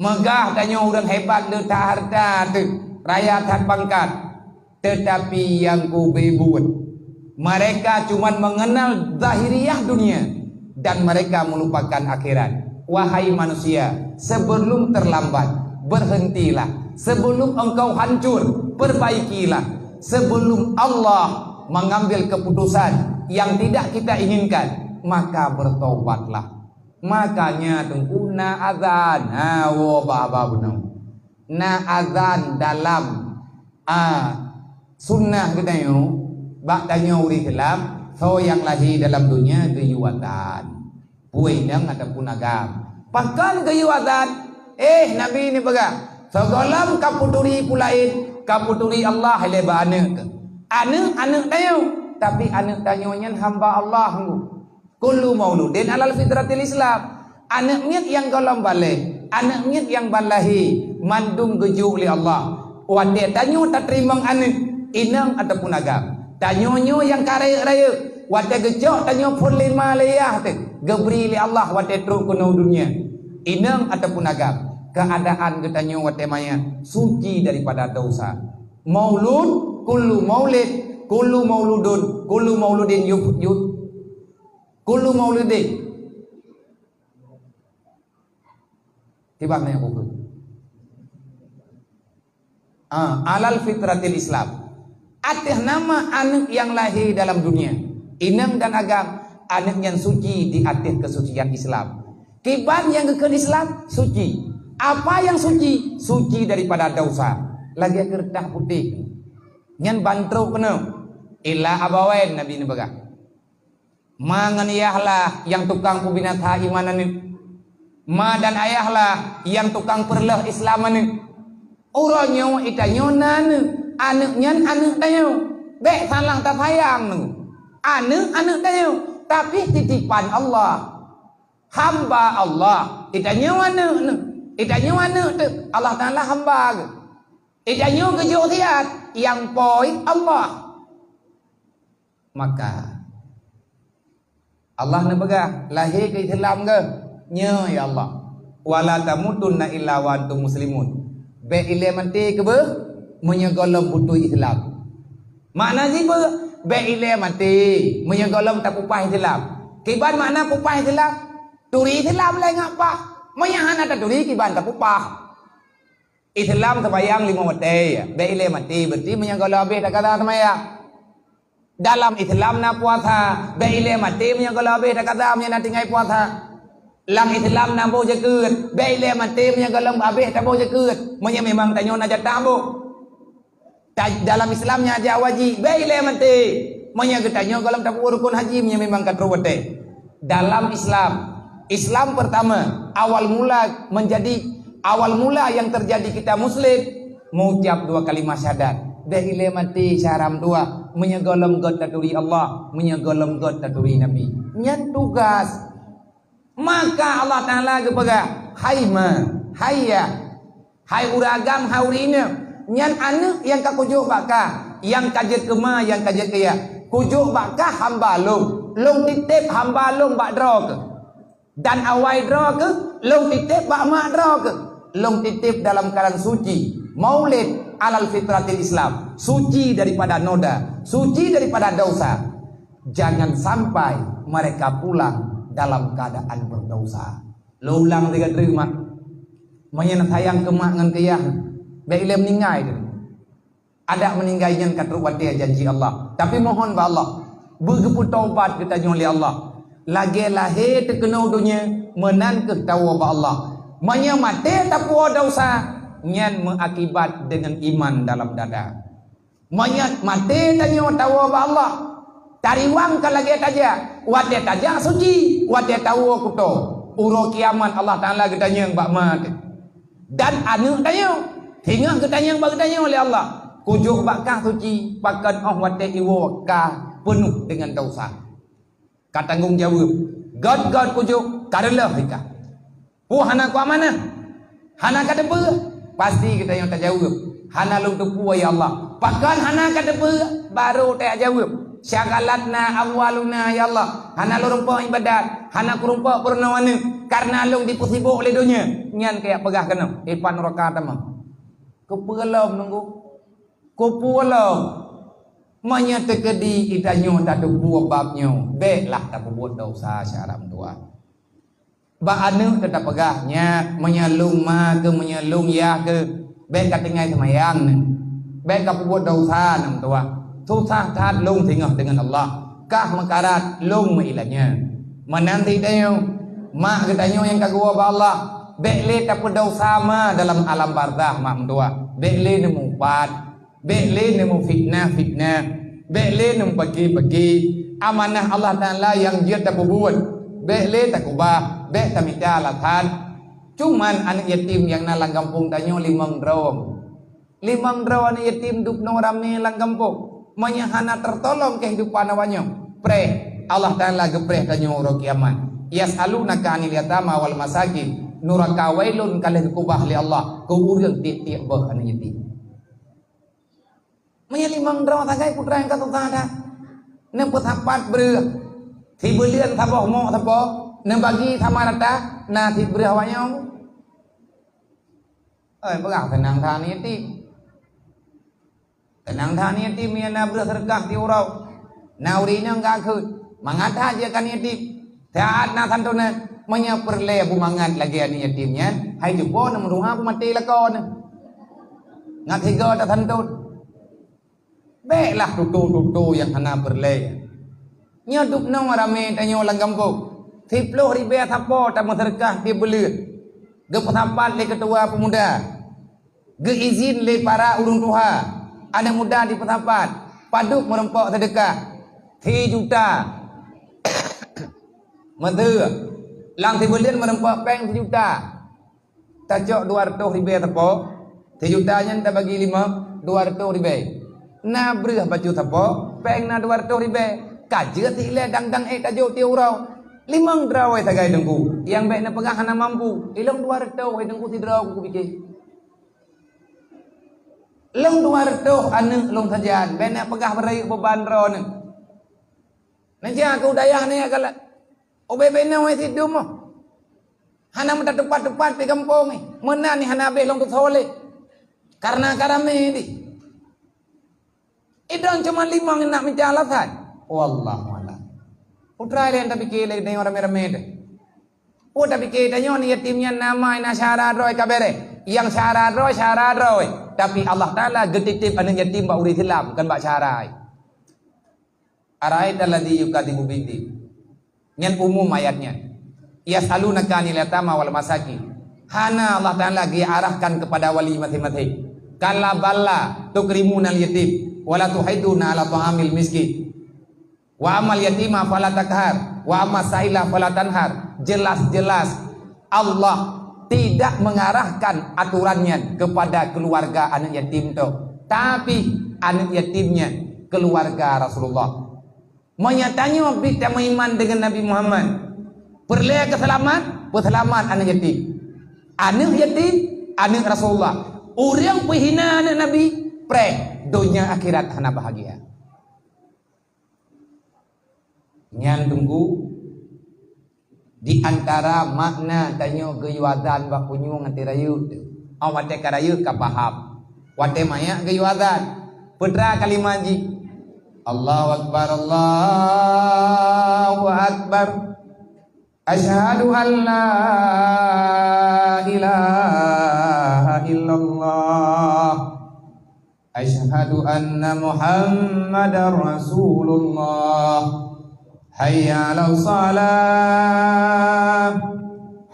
Meugah tanyoe ureuëng hebat le that hareuta teuh, raya that pangkat, teutapi nyang keubeue buet, mereka cuman mengenal zahiriah dunia dan mereka melupakan akhirat. Wahai manusia, sebelum terlambat, berhentilah. Sebelum engkau hancur, perbaikilah. Sebelum Allah mengambil keputusan yang tidak kita inginkan, maka bertobatlah. Makanya teungku na azan, ha, woe bak haba bunoe. Na azan dalam, a, sunnah geutanyoe, bak tanyoe ureuëng Islam, soe nyang lahé dalam donya geuyue azan. Peue inong ataupun agam. Pakon geuyue azan? Eh, Nabi neupeugah, sigohlom kapeuturi peue laén, kapeuturi Allah ilée bak aneuëk. Aneuëk, aneuëk tanyoe, tapi aneuëk tanyoe nyan hamba Allah. Kullu mauludin alal fitratil Islam. Aneuëk miet nyang gohlom baleh, aneuëk miet nyang ban lahé, mandum geujok lé Allah. Watée tanyoe tateurimong aneuëk, inong ataupun agam. Tanyoe nyoe nyang ka rayeuk-rayeuk, watée geucok tanyoe phon lé ma lé yah teuh, geubri lé Allah watée trok keunoe dunia. Inong ataupun agam, keuadaan geutanyoe watée manyang suci daripada dosa. Maulud, kullu maulid, kullu mauludun, kullu mauludin yuf-, yuf-, Kullu maulidin. Tiba nanya buku. Ah, alal fitratil Islam. Ateueh nama aneuëk nyang lahé dalam dunia, inong dan agam, Aneuk nyan suci di ateueh keusucian Islam. Kiban nyang geukheun Islam suci. Apa nyang suci? Suci daripada dosa. Lagée keureutah putéh. Nyan ban trok keunoe. Illa abawain, Nabi neupeugah. Ma ngon yah lah nyang tukang peubinasa iman aneuk. Ma dan ayah lah nyang tukang peureuloh Islam aneuk. Uroe nyoe geutanyoe na aneuk, aneuk nyan aneuk tanyoe. Bék salah tasayang nyoe. Aneuk, aneuk tanyoe, tapi titipan Allah. Hamba Allah. Geutanyoe aneuk nyoe. Geutanyoe aneuk teuh. Allah Taala hamba geuh. Geutanyoe geujok siat nyang po Allah. Maka Allah neupeugah, lahé keu Islam geuh. Nyoe ya Allah. Wala tamutunna illa wa antum muslimun. Bék ilée maté keubeue meunyoe gohlom beutôi Islam. Makna jih beuh, bék ilée maté meunyoe gohlom tapupah Islam. Kiban makna pupah Islam? Turi Islam lé ngon pah. Meunyoe hana taturi kiban tapupah. Islam seumayang lima watée, bék ilée maté, berarti meunyoe gohlom habéh takaza seumayang. Dalam Islam na puasa, bék ilée maté meunyoe gohlom habéh takaza meunyoe na tinggai puasa. Lam Islam na boh jakeuet, bék ilée maté meunyoe gohlom habéh taboh jakeuet, meunyoe memang tanyoe na jatah boh. Ta-, dalam Islam nyan aja wajéb, bék ilée maté. Meunyoe geutanyoe gohlom tapeubuet rukun haji, meunyoe memang ka trok watée. Dalam Islam, Islam pertama, awal mula menjadi, awal mula yang terjadi kita muslim, mengucap dua kalimah syahadat. Bék ilée maté syedara meutuah, meunyoe gohlom göt taturi Allah, meunyoe gohlom göt taturi Nabi. Nyan tugas. Maka Allah Taala geupeugah, "Hai ma, hai yah, hai ureuëng agam, hai ureuëng inong, nyan aneuk nyang ka kujok bak kah, nyang ka jeuet keu ma, nyang ka jeuet keu yah, kujok bak kah hamba lôn, lôn titép hamba lôn bak droe keuh, dan awai droe keuh lôn titép bak mak droe keuh, lôn titép dalam keuadaan suci, maulid alal fitratil Islam, suci daripada noda, suci daripada dosa." Jangan sampai mereka pulang dalam keadaan berdosa. Lôn ulang sigoe teuk, mak. Meunyoe na sayang keu mak ngon keu yah, bék ilée meuninggai teuk. Adak meuninggai nyan ka trok watée janji Allah. Tapi mohon bak Allah, beugeupeutobat geutanyoe lé Allah. Lagée lahé teukeunoe donya, meunan kheueh tawoe bak Allah. Meunyoe maté tapuwoe desya, nyan meuakibat deungon iman dalam dada. Meunyoe maté tanyoe tawoe bak Allah, tariwang ka lagée tajak, watée tajak suci, watée tawoe kuto. Uroe kiamat Allah Taala geutanyong bak ma teuh. Dan aneuk tanyoe, singoh geutanyong bak geutanyoe lé Allah, "Kujok bak kah suci, pakon óh watée iwoe ka peunoh deungon desya?" Ka tanggong jaweueb. Göt-göt kujok, ka reuloh ika. Peue hana kuamanah? Hana kateupeue? Pasti geutanyoe tajaweueb, "Hana lôn teupeue, ya Allah." Pakon hana kateupeue? Barô tajaweueb, "Syaghalatna amwaluna, ya Allah." Hana lôn rumpok iébadat, hana kurumpok peurunoe aneuk, kareuna lôn jipeusibok lé donya. Nyan keuyak peugah keunoe, "Ipan nuraka tamong." Keupeue lom nunggu? Keupeue lom? Meunyoe teukeudi geutanyoe tateupeue bab nyoe, béklah tapeubuet desya syedara meutuah. Bak aneuk teuh tapeugah, "Nyak, meunyoe lôn ma keuh, meunyoe lôn yah keuh, bék ka tinggai seumayang neuh. Bék ka peubuet desya neuh meutuah. Susah that lôn singoh deungon Allah. Kah meukarat lôn meuilanyoe." Meunan cit tanyoe, mak geutanyoe nyang ka geuwoe bak Allah, bék lé tapeudesya ma dalam alam barzakh mak meutuah. Bék lé neumupat. Bék lé neumufitnah-fitnah, bék lé neumupaki-paki. Amanah Allah Taala nyang jeuet tapeubuet, bék lé takeubah, bék tamita alasan. Cuman aneuk yatim nyang na lam gampông tanyoe limong droe. Limong droe aneuk yatim dubnoe ramé lam gampông. Meunyoe hana teutulông keuhidupan awaknyoe, preh, Allah Taala geupreh tanyoe uroe kiamat. "Yas'alunaka 'anil yatama wal masakin." Nuraka wailun ka lheueh geukeubah lé Allah keu ureuëng tieb-tieb boh aneuk yatim. Meunyoe limong droe sagai putra nyang ka susah that, neupeusapat breueh, sibuleuen saboh mok sapo, neubagi sama rata, na cit breueh awaknyoe. Oi, peugah seunang that aneuk yatim. Seunang that aneuk yatim nyang na breueh seudeukah tiep uroe. Na ureuëng inong geukheun, mangat that jeuet keu aneuk yatim. Saát na santonan, meunyoe peureulée beumangat lagée aneuk yatim nyan, hai jumpo na meudoá beumaté lakoe na. Ngat sigoe tasantot. Béklah tutoe-tutoe nyang hana peureulée. Nyoe dubnoe ramé tanyoe lam gampông. Siploh ribée sapo tameuseudeukah tieb buleuen. Geupeusapat lé keutua peumuda. Geuizin lé para ureuëng tuha, aneuëk muda jipeusapat, padub meurumpok seudeukah? Sijuta. Meuseu, lam sibuleuen meurumpok péng sijuta. Tacok dua reutôh ribée sapo, sijuta nyan tabagi limong, dua reutôh ribée. Na breueh bacut sapo, péng na dua reutôh ribée. Ka jeuet si ilée dang-dang ék tajok tieb uroe. Limong droe sagai teungku, nyang bék neupeugah hana mampu. Ilong dua reutôh, hai teungku, sidroe kupiké. Lôn dua reutôh aneuëk lôn sajan, bék neupeugah beureuek beuban droeneueh. Neujak keu dayah nyoe galak. Ubé-bé nyoe sidum oh. Hana meutateupat-teupat di gampông nyoe. Meunan nyoe hana habéh lôn keusoe lé. Kareuna ka ramé di. Idong cuma limong nak mita alasan. Wallahu a'lam. Putra lé tapiké lé deungoe ramé-ramé teuh. Peue tapiké tanyoe ni yatim nyan nama na syara droe ka bereh. Nyang syara droe, syara droe. Tapi Allah Taala geutitip aneuëk yatim bak ureuëng Islam, kon bak syara. Ara'aital ladzi yukadzibu biddin. Nyan umum ayat nyan. Yas'alunaka 'anil yatama wal masakin. Hana Allah Taala geuarahkan kepada wali maséng-maséng. Kalla bal la tukrimunal yatim, wa la tuhadduna 'ala ta'amil miskin. Wa ammal yatima fala taqhar, wa ammas sa'ila fala tanhar. Jelas-jelas Allah tidak mengarahkan aturan nyan kepada keluarga aneuëk yatim tu. Tapi aneuëk yatim nyan keluarga Rasulullah. Meunyoe tanyoe bit tameuiman deungon Nabi Muhammad, peureulée keu seulamat, peuseulamat aneuëk yatim. Aneuëk yatim, aneuëk Rasulullah. Ureuëng peuhina aneuëk Nabi, preh donya akhirat hana bahagia. Nyan teungku, di antara makna tanyoe geuyue azan bak punyueng ateueh rayeuk teuh. Óh watée ka rayeuk ka paham. Watée manyak geuyue azan, peue teuma kalimat jih, "Allahu akbar, Allahu akbar. Asyhadu an la ilaha illallah." Asyhadu anna Muhammadar Rasulullah. Hayya 'alas shalah.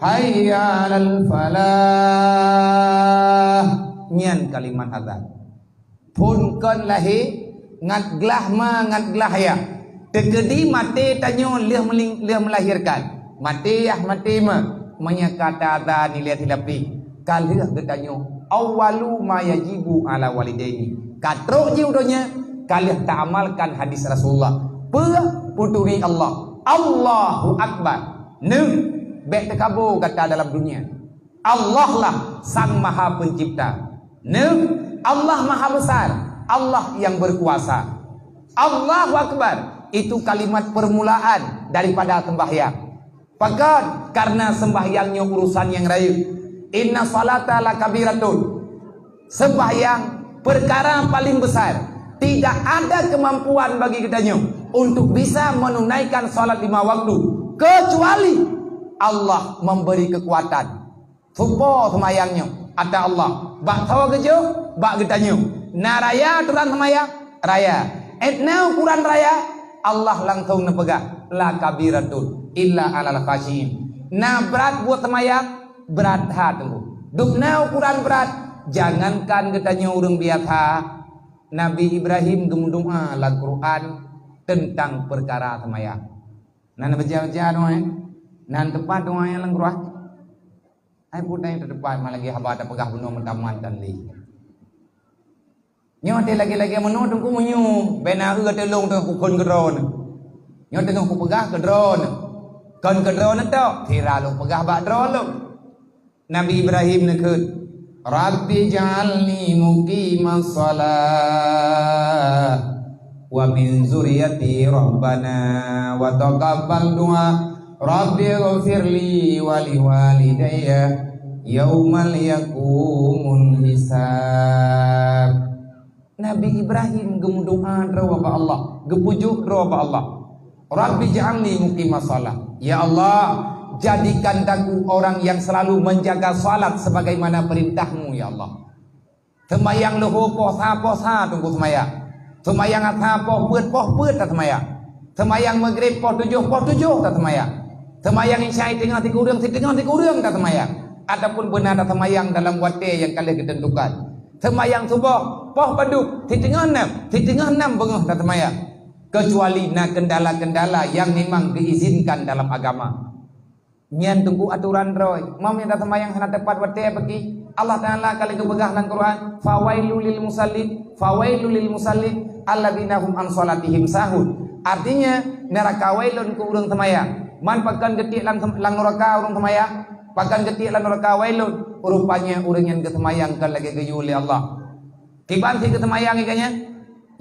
Hayya 'alal falah. Nyan kalimat azan. Phon kon lahé, ngat glah ma, ngat glah yah. Teukeudi maté tanyoe lheueh meuling-, lheueh meulahérkan. Maté yah, maté ma. Meunyoe ka taazan ilée silapéh, ka lheueh geutanyoe, awwalu ma yajibu 'ala walidaini. Ka trok jih u donya, ka lheueh taamalkan hadis Rasulullah. Peue? Peuturi Allah. Allahu Akbar. Neuh, bék teukabo gata dalam dunia. Allah lah Sang Maha Pencipta. Neuh, Allah Maha Besar. Allah yang berkuasa. Allahu Akbar. Itu kalimat permulaan daripada sembahyang. Pakon? Karena sembahyang nyoe urusan nyang rayeuk. Inna salata lakabiratun. Sembahyang perkara paling besar. Tidak ada kemampuan bagi geutanyoe untuk bisa menunaikan salat lima waktu, kecuali Allah memberi kekuatan. Supo seumayang nyoe atra Allah, bak soe geujok, bak geutanyoe. Na raya aturan seumayang? Raya. Éh, na ukuran raya? Allah langsung neupeugah, "La kabiratun illa alal khasyiin." Na brat buet seumayang? Brat that teungku. Dum na ukuran brat, jangankan geutanyoe ureuëng biasa. Nabi Ibrahim geumeudoá lam Quran teuntang peukara seumayang. Na neubaca-baca doá nyan? Na teupat doá nyan lam Quran? Hai peue nyang teupat, ma lagée haba tapeugah bunoe meutamah tan lé. Nyoe teuh lagée-lagée meunoe teungku meunyoe, béna eu teulông teungku kon keudroe. Nyoe teungoh kupeugah keudroe. Kon keudroe tok, sira lôn peugah bak droe lôn. Nabi Ibrahim neukheun, "Rabbi ja'alni muqimas shalah." "Wa min zuriyati Rabbana wa taqabbal du'a, Rabbi ghfirli wa liwalidayya yaumal yaqumul hisab." Nabi Ibrahim geumeudoá droe bak Allah, geupujoe droe bak Allah. "Rabbi ja'alni muqimas shalah." Ya Allah, jadikan aku orang yang selalu menjaga salat sebagaimana perintah-Mu, ya Allah. Seumayang leuhô poh sa, poh sa teungku seumayang. Seumayang atra poh peuet, poh peuet taseumayang. Seumayang Maghrib poh tujoh, poh tujoh taseumayang. Seumayang Isya teungoh sikureueng, siteungoh sikureueng taseumayang. Ataupun beuna taseumayang dalam watée nyang ka lheueh geuteuntukan. Seumayang Suboh poh padub, siteungoh nam, siteungoh nam beungoh taseumayang. Kecuali na kendala-kendala nyang memang geuizinkan dalam agama. Nyan teungku aturan droe. Meunyoe taseumayang hana tepat watée peuki, Allah Taala ka lheueh geupeugah lam Quran, "Fawailul lil musallin, fawailul lil musallin, alladzina hum an shalatihim sahun." Artinya, neuraka wailun keu ureuëng seumayang. Man pakon geutiek lam, lam neuraka ureuëng seumayang? Pakon geutiek lam neuraka wailun? Rupanya ureuëng nyang geuseumayang kon lagée geuyue lé Allah. Kiban si geuseumayang ié geuh nyan?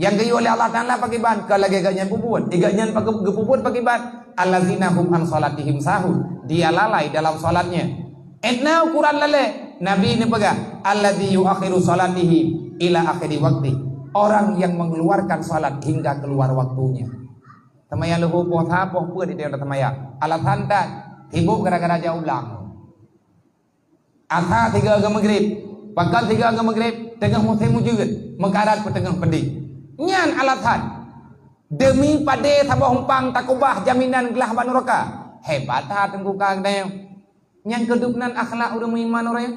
Nyang geuyue lé Allah Taala pakiban? Ka lagée geuh nyan peubuet. Ié geuh nyan pake-, geupeubuet pakiban? Allazina hum an shalatihim sahun. Dia lalai dalam salatnya. Edna ukuran lalai. Nabi neupeugah, "Allazi yuakhiru shalatihi ila akhiri waqti." Orang yang mengeluarkan salat hingga keluar waktunya. Seumayang leuhô poh sa poh peuet di dalam seumayang. Alasan tan, sibuk gara-gara jak u blang. Asa sigoe geu Maghrib. Pakon sigoe geu Maghrib? Teungoh musém ujeuen, meukarat peuteungoh peudeh. Nyan alasan. Deumi padé saboh umpang takubah jaminan glah bak nuraka. Hebat that teungku ka geutanyoe. Nyang keudeup nan akhlak ureuëng meuiman ureuëng.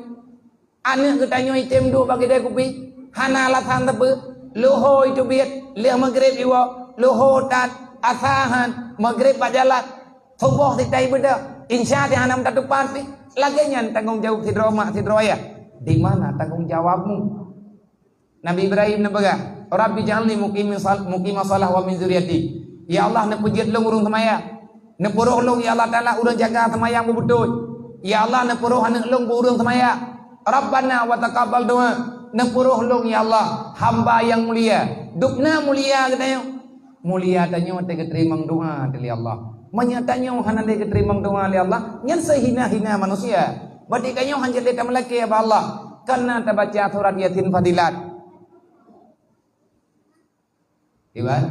Aneuëk geutanyoe item duek bak keude kupi, hana alasan sapeue. Leuhô iteubiet, lheueh Maghrib iwoe, leuhô that, Asa han, Maghrib bak jalan. Suboh sitai beudôh, Isya si hana meutatupat pih. Lagée nyan tanggong jaweueb sidroe mak sidroe ayah. Di mana tanggong jaweuebmu? Nabi Ibrahim neupeugah, "Rabbi ja'alni muqimis sal-, muqimas shalah wa min dzurriyyati." Ya Allah, neupeujeuet lôn ureuëng seumayang. Neupeurôh lôn, ya Allah Taala, ureuëng jaga seumayang beubeutôi. Ya Allah, neupeurôh aneuëk lôn beu ureuëng seumayang. Rabbana wa taqabbal du'a. Neupeurôh lôn, ya Allah, hamba nyang mulia. Dubna mulia geutanyoe. Mulia tanyoe teugeuteurimong doa teuh lé Allah. Meunyoe tanyoe hana lé geuteurimong doa lé Allah, nyan seuhina-hina manusia. Berarti tanyoe hana jeuet lé tameulakée bak Allah, kareuna tabaca surat Yasin fadilat. Iban?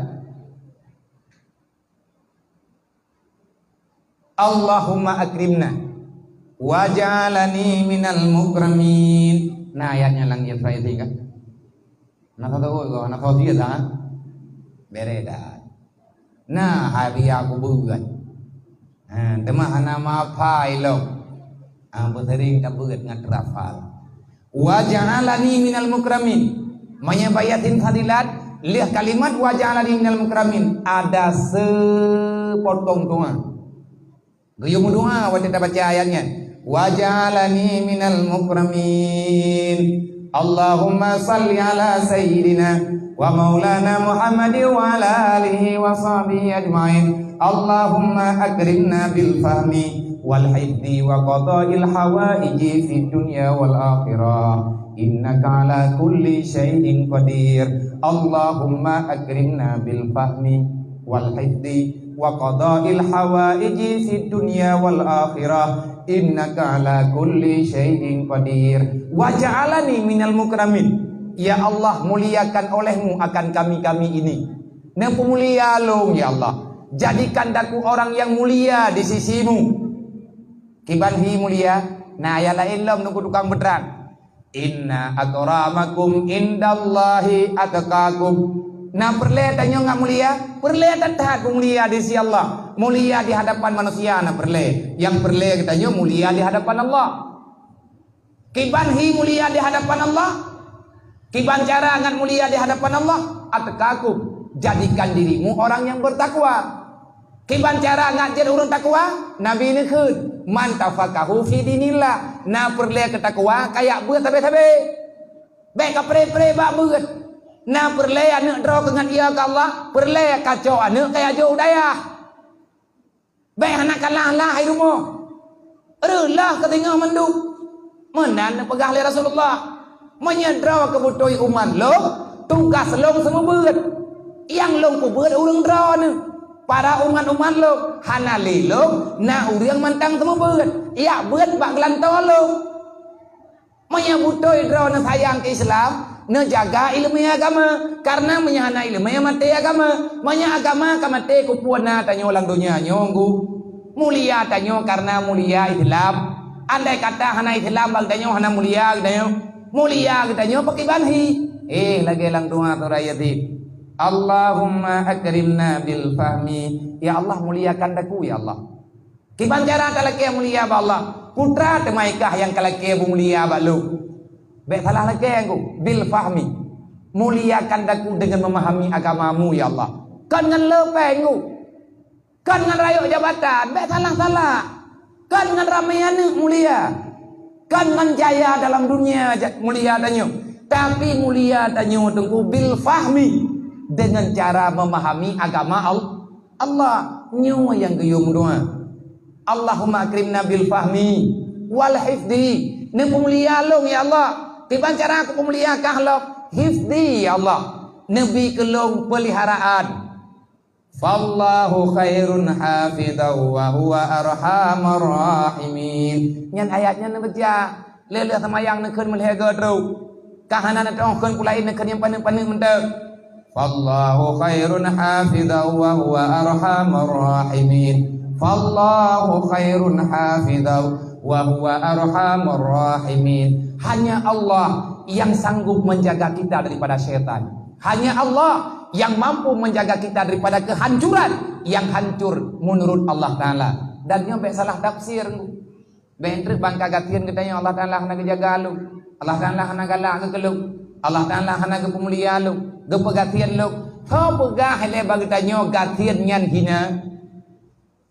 Allahumma akrimna waj'alni minal mukramin. Nah, ayatnya lam Yasin kan? Na soe teuôt goh, na soe sie that? Bere that. Na hadiah kubeuet. Ha, teuma hana meuhafai lom. Ha, beuseuring tabeuet ngon teurafal. Wa ja'alani minal mukramin. Meunyoe bak Yasin fadilat, lheueh kalimat wa ja'alani minal mukramin, ada seupotong doa. Geuyue meudoa watée tabaca ayat nyan, "Waj'alni minal mukramin." Allahumma salli ala sayyidina wa maulana Muhammad wa ala alihi wa sahbihi ajma'in. Allahumma akrimna bil fahmi wal hifzi wa qada'il hawaiji fid dunya wal akhirah. Innaka ala kulli syai'in qadir. Allahumma akrimna bil fahmi wal hifzi wa qada'il hawaiji fid dunya wal akhirah, innaka ala kulli syai'in qadir. Wa ja'alani minal mukramin. Ya Allah, muliakan olehmu akan kami-kami ini. Neupeumulia lôn, ya Allah. Jadikan daku orang yang mulia di sisimu. Kiban hi mulia, na ayat laén lom nungku tukang beutrang. Inna akramakum indallahi atqakum. Na peureulée tanyoe ngat mulia? Peureulée that-that mulia di sisi Allah. Mulia di hadapan manusia na peureulée. Nyang peureulée geutanyoe mulia di hadapan Allah. Kiban hi mulia di hadapan Allah? Kiban cara ngat mulia di hadapan Allah? Atqakum. Jadikan dirimu orang yang bertakwa. Kiban cara ngat jeuet ureuëng takwa? Nabi neukheun, "Man tafaqahu fi dinillah." Na peureulée keu takwa, kayak beuet sabe-sabe. Bék ka pre-pre bak beuet. Na peureulée aneuëk droe keu ngat ia keu Allah, peureulée kacok aneuëk kaya jok dayah. Bék hana kalah-lah hai rumoh. Reulah keu singoh mandum. Meunan neupeugah lé Rasulullah, "Meunyoe droe keubeutôi umat lôn, tugas lôn seumeubeuet. Nyang lôn peubeuet ureuëng droe neuh. Para umat-umat lôn, hana lé lôn na ureuëng mantong seumeubeuet. Jak beuet bak geulantoe lôn." Meunyoe beutôi droe neusayang keu Islam, neujaga iéleumé agama, kareuna meunyoe hana iéleumé maté agama. Meunyoe agama ka maté, keupeue na tanyoe lam donya nyoe, Teungku? Mulia tanyoe kareuna mulia Islam. Andai kata hana Islam, bak tanyoe hana mulia geutanyoe. Mulia geutanyoe pakriban hi? Eh, lagée lam doa surah Yasin. Allahumma akrimna bil fahmi. Ya Allah, muliakan daku, ya Allah. Kiban cara talakée mulia bak Allah? Putra teuma i kah nyang kalakée beumulia bak lôn. Bék salah lakée, Teungku, bil fahmi. Muliakan daku dengan memahami agamamu, ya Allah. Kon ngon le péng, Teungku. Kon ngon rayeuk jabatan, bék salah-salah. Kon ngon ramé aneuëk mulia. Kon ngon jaya dalam dunia ja-, mulia tanyoe. Tapi mulia tanyoe, Teungku, bil fahmi, dengan cara memahami agama Al-, Allah. Nyoe nyang geuyue meudoa. Allahumma akrimna bil fahmi wal hifdi. Neupeumulia lôn, ya Allah. Kiban cara kupeumulia kah lom? Hifdi, ya Allah. Neubi keu lôn peuliharaan. Fallahu khairun hafidhan wa huwa arhamur rahimin. Nyan ayat nyan neubaca. Lheueh-lheueh seumayang neukheun meulhèe goe trok. Ka hana neuteu'oh kheun peue laén, neukheun nyang paneuk-paneuk mantong. Fallahu khairun hafidhan wa huwa arhamur rahimin. Fallahu khairun hafidhan wa huwa arhamur rahimin. Hanya Allah yang sanggup menjaga kita daripada syaitan. Hanya Allah yang mampu menjaga kita daripada kehancuran yang hancur menurut Allah Ta'ala. Dan nyoe bék salah tafsir. Bék treuk ban ka gasien geutanyoe Allah Ta'ala hana geujaga lôn. Allah Ta'ala hana galak keu lôn. Allah Ta'ala hana geupeumulia lôn, geupeugasien lôn. Soe peugah lé bak geutanyoe gasien nyan hina?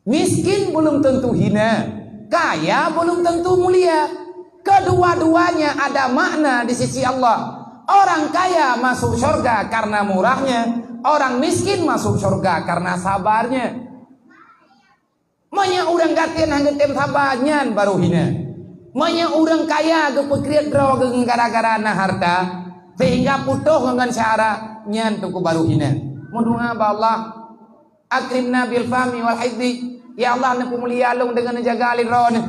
Miskin belum tentu hina, kaya belum tentu mulia. Kedua-duanya ada makna di sisi Allah. Orang kaya masuk syurga karena murahnya, orang miskin masuk syurga karena sabarnya. Meunyoe ureuëng gasien hana geutem saba, nyan barô hina. Meunyoe ureuëng kaya geupeukriet droe geuh gara-gara na hareuta, sehingga putôh ngon syedara, nyan teungku barô hina. Meudoa bak Allah, "Akrimna bil fahmi wal hifzi." Ya Allah, neupeumulia lôn deungon neujaga lé droeneuh.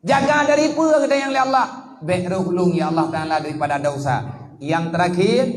Jaga dari peue geutanyoe lé Allah. Bék rôh lôn, ya Allah Ta'ala, daripada dosa. Nyang terakhir,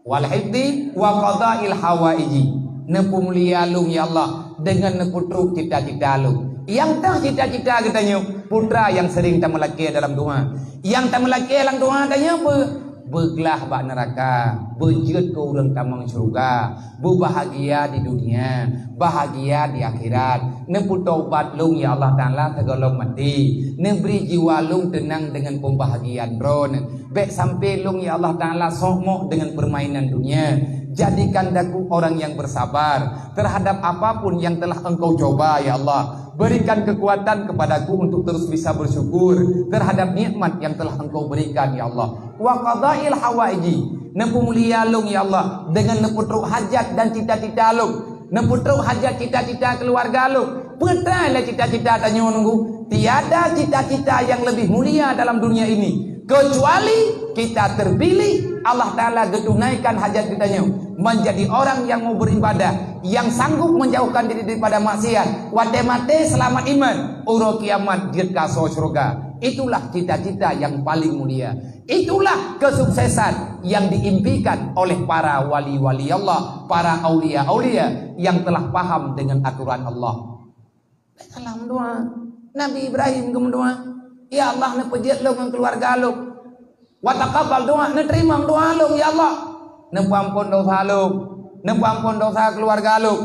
wal hifzi wa qadail hawaiji. Neupeumulia lôn, ya Allah, deungon neupeutrok cita-cita lôn. Nyang teuh cita-cita geutanyoe, putra nyang sering tameulakée dalam doa. Nyang tameulakée lam doa tanyoe beu-, beuglah bak neuraka, beujeuet keu ureuëng tamong syeuruga. Beubahagia di dunia, bahagia di akhirat. Neupeutobat lôn, ya Allah Ta'ala, sigohlom maté. Neubri jiwa lôn teunang deungon peubahagian Droeneuh. Bék sampai lôn, ya Allah Ta'ala, sokmok deungon peurmainan dunia. Jadikan daku orang yang bersabar terhadap apapun yang telah Engkau coba, ya Allah. Berikan kekuatan kepadaku untuk terus bisa bersyukur terhadap nikmat yang telah Engkau berikan, ya Allah. Wa qadail hawaiji, neupeumulia lôn, ya Allah, deungon neupeutrok hajat dan cita-cita lôn. Neupeutrok hajat cita-cita keuluwarga lôn. Peue teuma lé cita-cita tanyoe nunggu? Tiada cita-cita yang lebih mulia dalam dunia ini, kecuali kita terpilih, Allah Ta'ala geutunaikan hajat geutanyoe, menjadi orang yang mau beribadah, yang sanggup menjauhkan diri daripada maksiat. Watée maté seulamat iman, uroe kiamat jeuet keu asoe syeuruga. Itulah cita-cita yang paling mulia. Itulah kesuksesan yang diimpikan oleh para wali-wali Allah, para aulia-aulia yang telah paham dengan aturan Allah. Salam doa. Nabi Ibrahim geumeudoa, "Ya Allah, neupeujeuet lôn ngon keuluwarga lôn. Wa taqabbal doa, neuteurimong doa lôn, ya Allah. Neupeuamphon dosa lôn, neupeuamphon dosa keuluwarga lôn.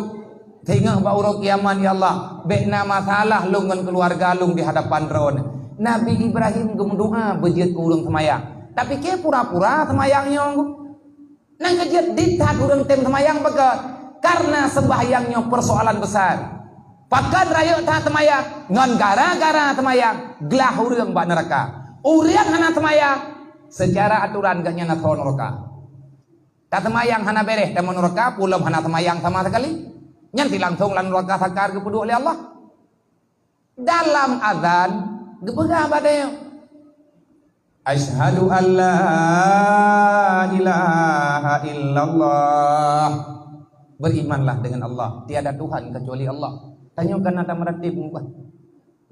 Singoh bak uroe kiamat, ya Allah, bék na masalah lôn ngon keuluwarga lôn di hadapan Droeneuh." Nabi Ibrahim geumeudoa beujeuet keu ureuëng seumayang. Tapi keu pura-pura seumayang nyoe. Nyang keujeuet dit that ureuëng tem seumayang, pakon? Karena sembahyang nyoe persoalan besar. Pakon rayeuk that seumayang? Ngon gara-gara seumayang glah ureuëng bak neuraka. Ureuëng hana seumayang, secara aturan geuhnyan asoe neuraka. Taseumayang hana béréh, tamong neuraka, peue lom hana seumayang sama sekali. Nyan silangsong lam neuraka sakar geupeuduek lé Allah. Dalam azan geupeugah bak tanyoe, "Asyhadu an la ilaha illallah." Berimanlah dengan Allah, tiada Tuhan kecuali Allah. Tanyoe kana tameuratéb mubah.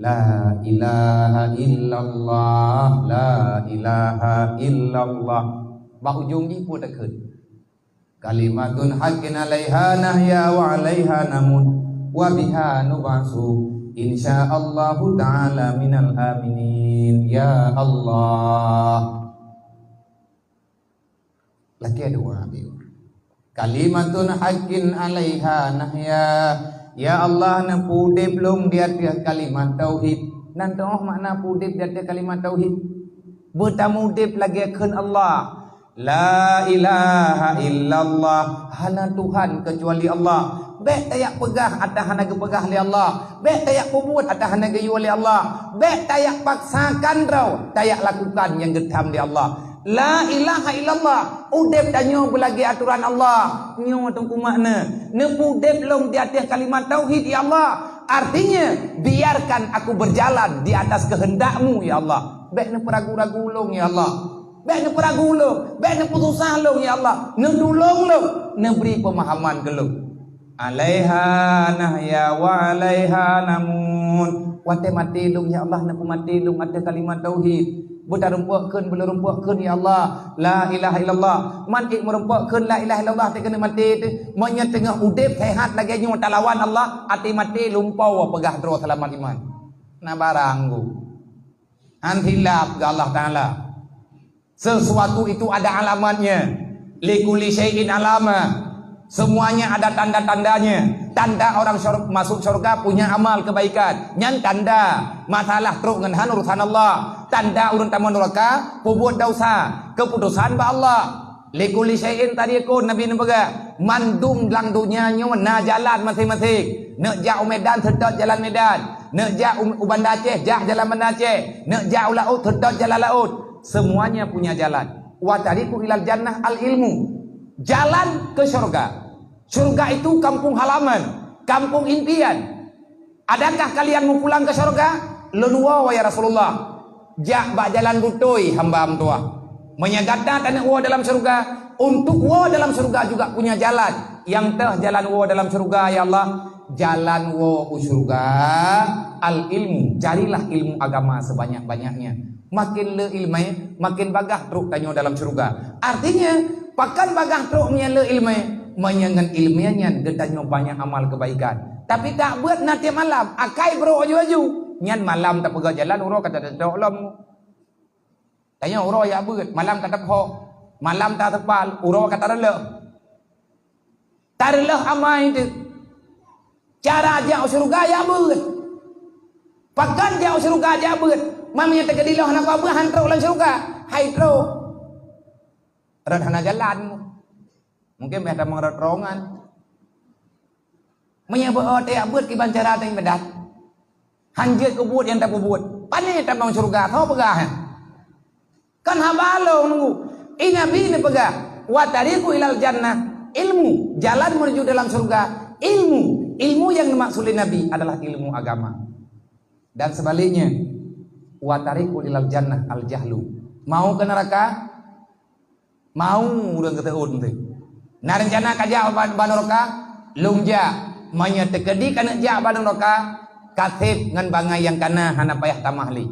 La ilaha illallah, la ilaha illallah. Bak ujong jih peue takheun? Kalimatun haqqin alaiha nahya wa alaiha namut wa biha nub'atsu insya Allahu ta'ala minal aminin. Ya Allah. Lakée doa, biur. Kalimatun haqqin 'alaiha nahya. Ya Allah, neupeuudeb lôn di ateueh kalimat tauhid. Nan teuh makna peuudeb di ateueh kalimat tauhid. Beutamudeb lagée kheun Allah. La ilaha illallah, hana Tuhan keucuali Allah. Bék tajak peugah ata hana geupeugah lé Allah. Bék tajak peubuet ata hana geuyue lé Allah. Bék tajak paksakan droe tajak lakukan nyang geutham lé Allah. La ilaha illallah, udeb tanyoe beulagée atoran Allah. Nyoe teungku makna, neupeuudeb lôn di ateueh kalimat tauhid, ya Allah. Artinya, biarkan aku berjalan di atas kehendak-Mu, ya Allah. Bék neupeuragu-ragu lôn, ya Allah. Bék neupeuragu lôn, bék neupeususah lôn, ya Allah. Neutulông lôn, neubri peumahaman keu lôn. 'Alaiha nahya wa 'alaiha namut. Watée maté lôn, ya Allah, neupeumaté lôn ateueh kalimat tauhid. Beutareumpok kheun, beuleurumpok kheun, ya Allah. La ilaha illallah. Man ék meurumpok kheun la ilaha illallah teuh keuneuk maté teuh. Meunyoe teungoh udeb sehat lagée nyoe talawan Allah, até maté lumpoe peugah droe seulamat iman. Na barang geuh. Han hilaf keu Allah Taala. Sesuatu itu ada alamatnya. Likulli syai'in alamah. Semuanya ada tanda-tandanya. Tanda orang syur-, masuk syurga punya amal kebaikan. Nyan tanda masalah trok ngon han urusan Allah. Tanda ureuëng tamong nuraka peubuet dosa. Keputusan bak Allah. Likulli syai'in tariqun, Nabi neupeugah, mandum lam donya nyoe na jalan maséng-maséng. Neuk jak u Medan, seutôt jalan Medan. Neuk jak u, u Banda Aceh, jak jalan Banda Aceh. Neuk jak u laôt, seutôt jalan laôt. Semuanya punya jalan. Wa tariqu ilal jannah al ilmu. Jalan ke syurga. Syurga itu kampung halaman, kampung impian. Adakah kalian mau pulang ke syurga? Lôn woe, ya Rasulullah. Jak bak jalan beutôi, hamba meutuah. Meunyoe gata taneuk woe dalam syurga, untuk woe dalam syurga juga punya jalan. Nyang teuh jalan woe dalam syurga, ya Allah, jalan woe u syurga, al ilmu, carilah ilmu agama sebanyak-banyaknya. Makin le ileumé, makin bagah trok tanyoe dalam syurga. Artinya, pakon bagah trok meunyoe le ileumé? Meunyoe ngon ileumé nyan geutanyoe banyak amal kebaikan. Tapi tak beuet na tiep malam, akai brok aju-aju. Nyan malam tapeugah jalan, uroe ka tateudok lom. Tanyoe uroe jak beuet, malam ka taphok. Malam taseupal, uroe ka tareuleuh. Tareuleuh amai teuh. Cara jak u syeuruga jak beuet. Pakon jak u syeuruga jak beuet? Meunyoe teukeudi lôn hana kupeugah han trok lam syeuruga, hai trok. Rot hana jalan. Mungkin beh tamong rot terowongan. Meunyoe beu-o teuh jak beuet kiban cara teuh Medan. Han jeuet keu buet nyang tapeubuet. Pane tamong syeuruga, soe peugah nyan? Kan haba lôn nunggu. I Nabi neupeugah, "Wa tariqu ilal jannah, ilmu, jalan menuju dalam surga, ilmu." Ilmu yang dimaksud oleh Nabi adalah ilmu agama. Dan sebaliknya, "Wa tariqu ilal jannah al jahlu." Mau ke neraka? Mau ureueng geuteuôt teuh. Na rencana ka jak ba, ba neraka? Lôn jak. Meunyoe teukeudi ka neuk jak ba neraka, ka sép ngon bangai nyang kana hana payah tamah lé.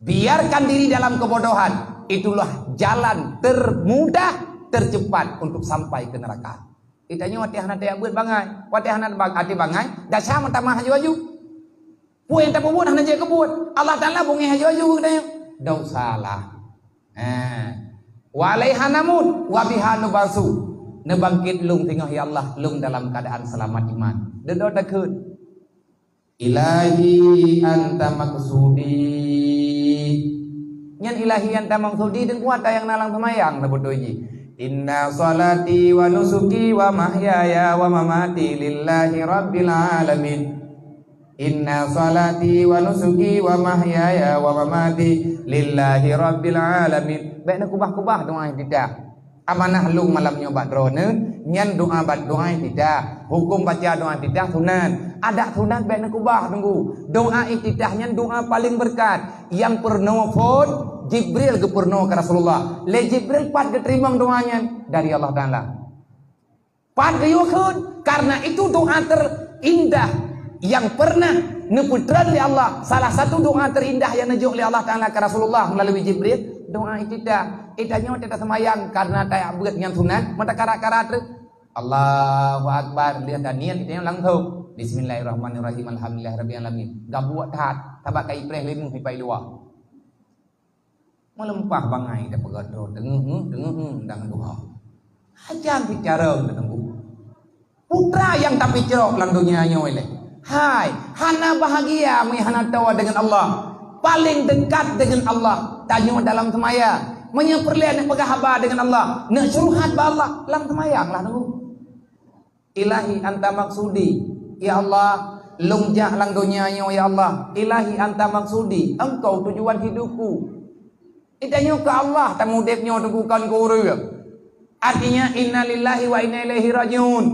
Biarkan diri dalam kebodohan, itulah jalan termudah, tercepat untuk sampai ke neraka. Geutanyoe watée hana tajak beuet bangai, watée hana ba-, até bangai, desya meutamah aju-aju. Peue nyang tapeubuet hana jeuet keu buet, Allah Taala beungéh aju-aju keu geutanyoe. Dosalah. Ha. Wa alaiha namut, wa biha nub'atsu. Neubangkét lôn singoh, ya Allah, lôn dalam keuadaan seulamat iman. Dudoe takheun. Ilahi anta maqsudi. Nyan ilahi anta maqsudi deungon ata nyang na lam seumayang seubeutoe jih. Inna salati wa nusuki wa mahyaya wa mamati lillahi rabbil alamin. Inna salati wa nusuki wa mahyaya wa mamati lillahi rabbil alamin. Bék neukubah-kubah doa iftitah. Amanah lôn malam nyoe bak droeneuh, nyan doa ba-, doa iftitah. Huköm baca doa iftitah sunat. Adak sunat bék neukubah, teungku. Doa iftitah nyan doa paleng beureukat. Nyang peurunoe phon, Jibril geupeurunoe keu Rasulullah. Lé Jibril pat geuteurimong doa nyan? Dari Allah Taala. Pat geuyue kheun, karena itu doa terindah yang pernah neupeutreun lé Allah. Salah satu doa terindah yang neujok lé Allah Taala keu Rasulullah melalui Jibril, doa iftitah. Eh, tanyoe teuh taseumayang karena tajak beuet nyang sunat, meutakara-kara treuk. Allahu Akbar, lheueh taniet tanyoe langsong. Bismillahirrahmanirrahim, alhamdulillahirabbil alamin. Gabuek that, sabab ka ipreh lé muh ipai luwa. Meuleumpah bangai tapeugah droe teungeut-ngeut, teungeut-ngeut dan duha. Hajat bicara teungku. Putra nyang tapicrok lam donya nyoe lé. Hai, hana bahagia meunyo hana toe deungon Allah. Paléng dekat deungon Allah tanyoe dalam seumayang. Meunyo peureulée neupeugah haba deungon Allah, neusyuruhat bak Allah lam seumayang lah teungku. Ilahi anta maksudi. Ya Allah, lôn jak lam donya nyoe ya Allah. Ilahi anta maksudi, Engkau tujuan hidupku. Di tanyoe keu Allah tamudeb nyoe teungku, kon keu ureuëng. Artinya, innalillahi wa inna ilaihi rajiun.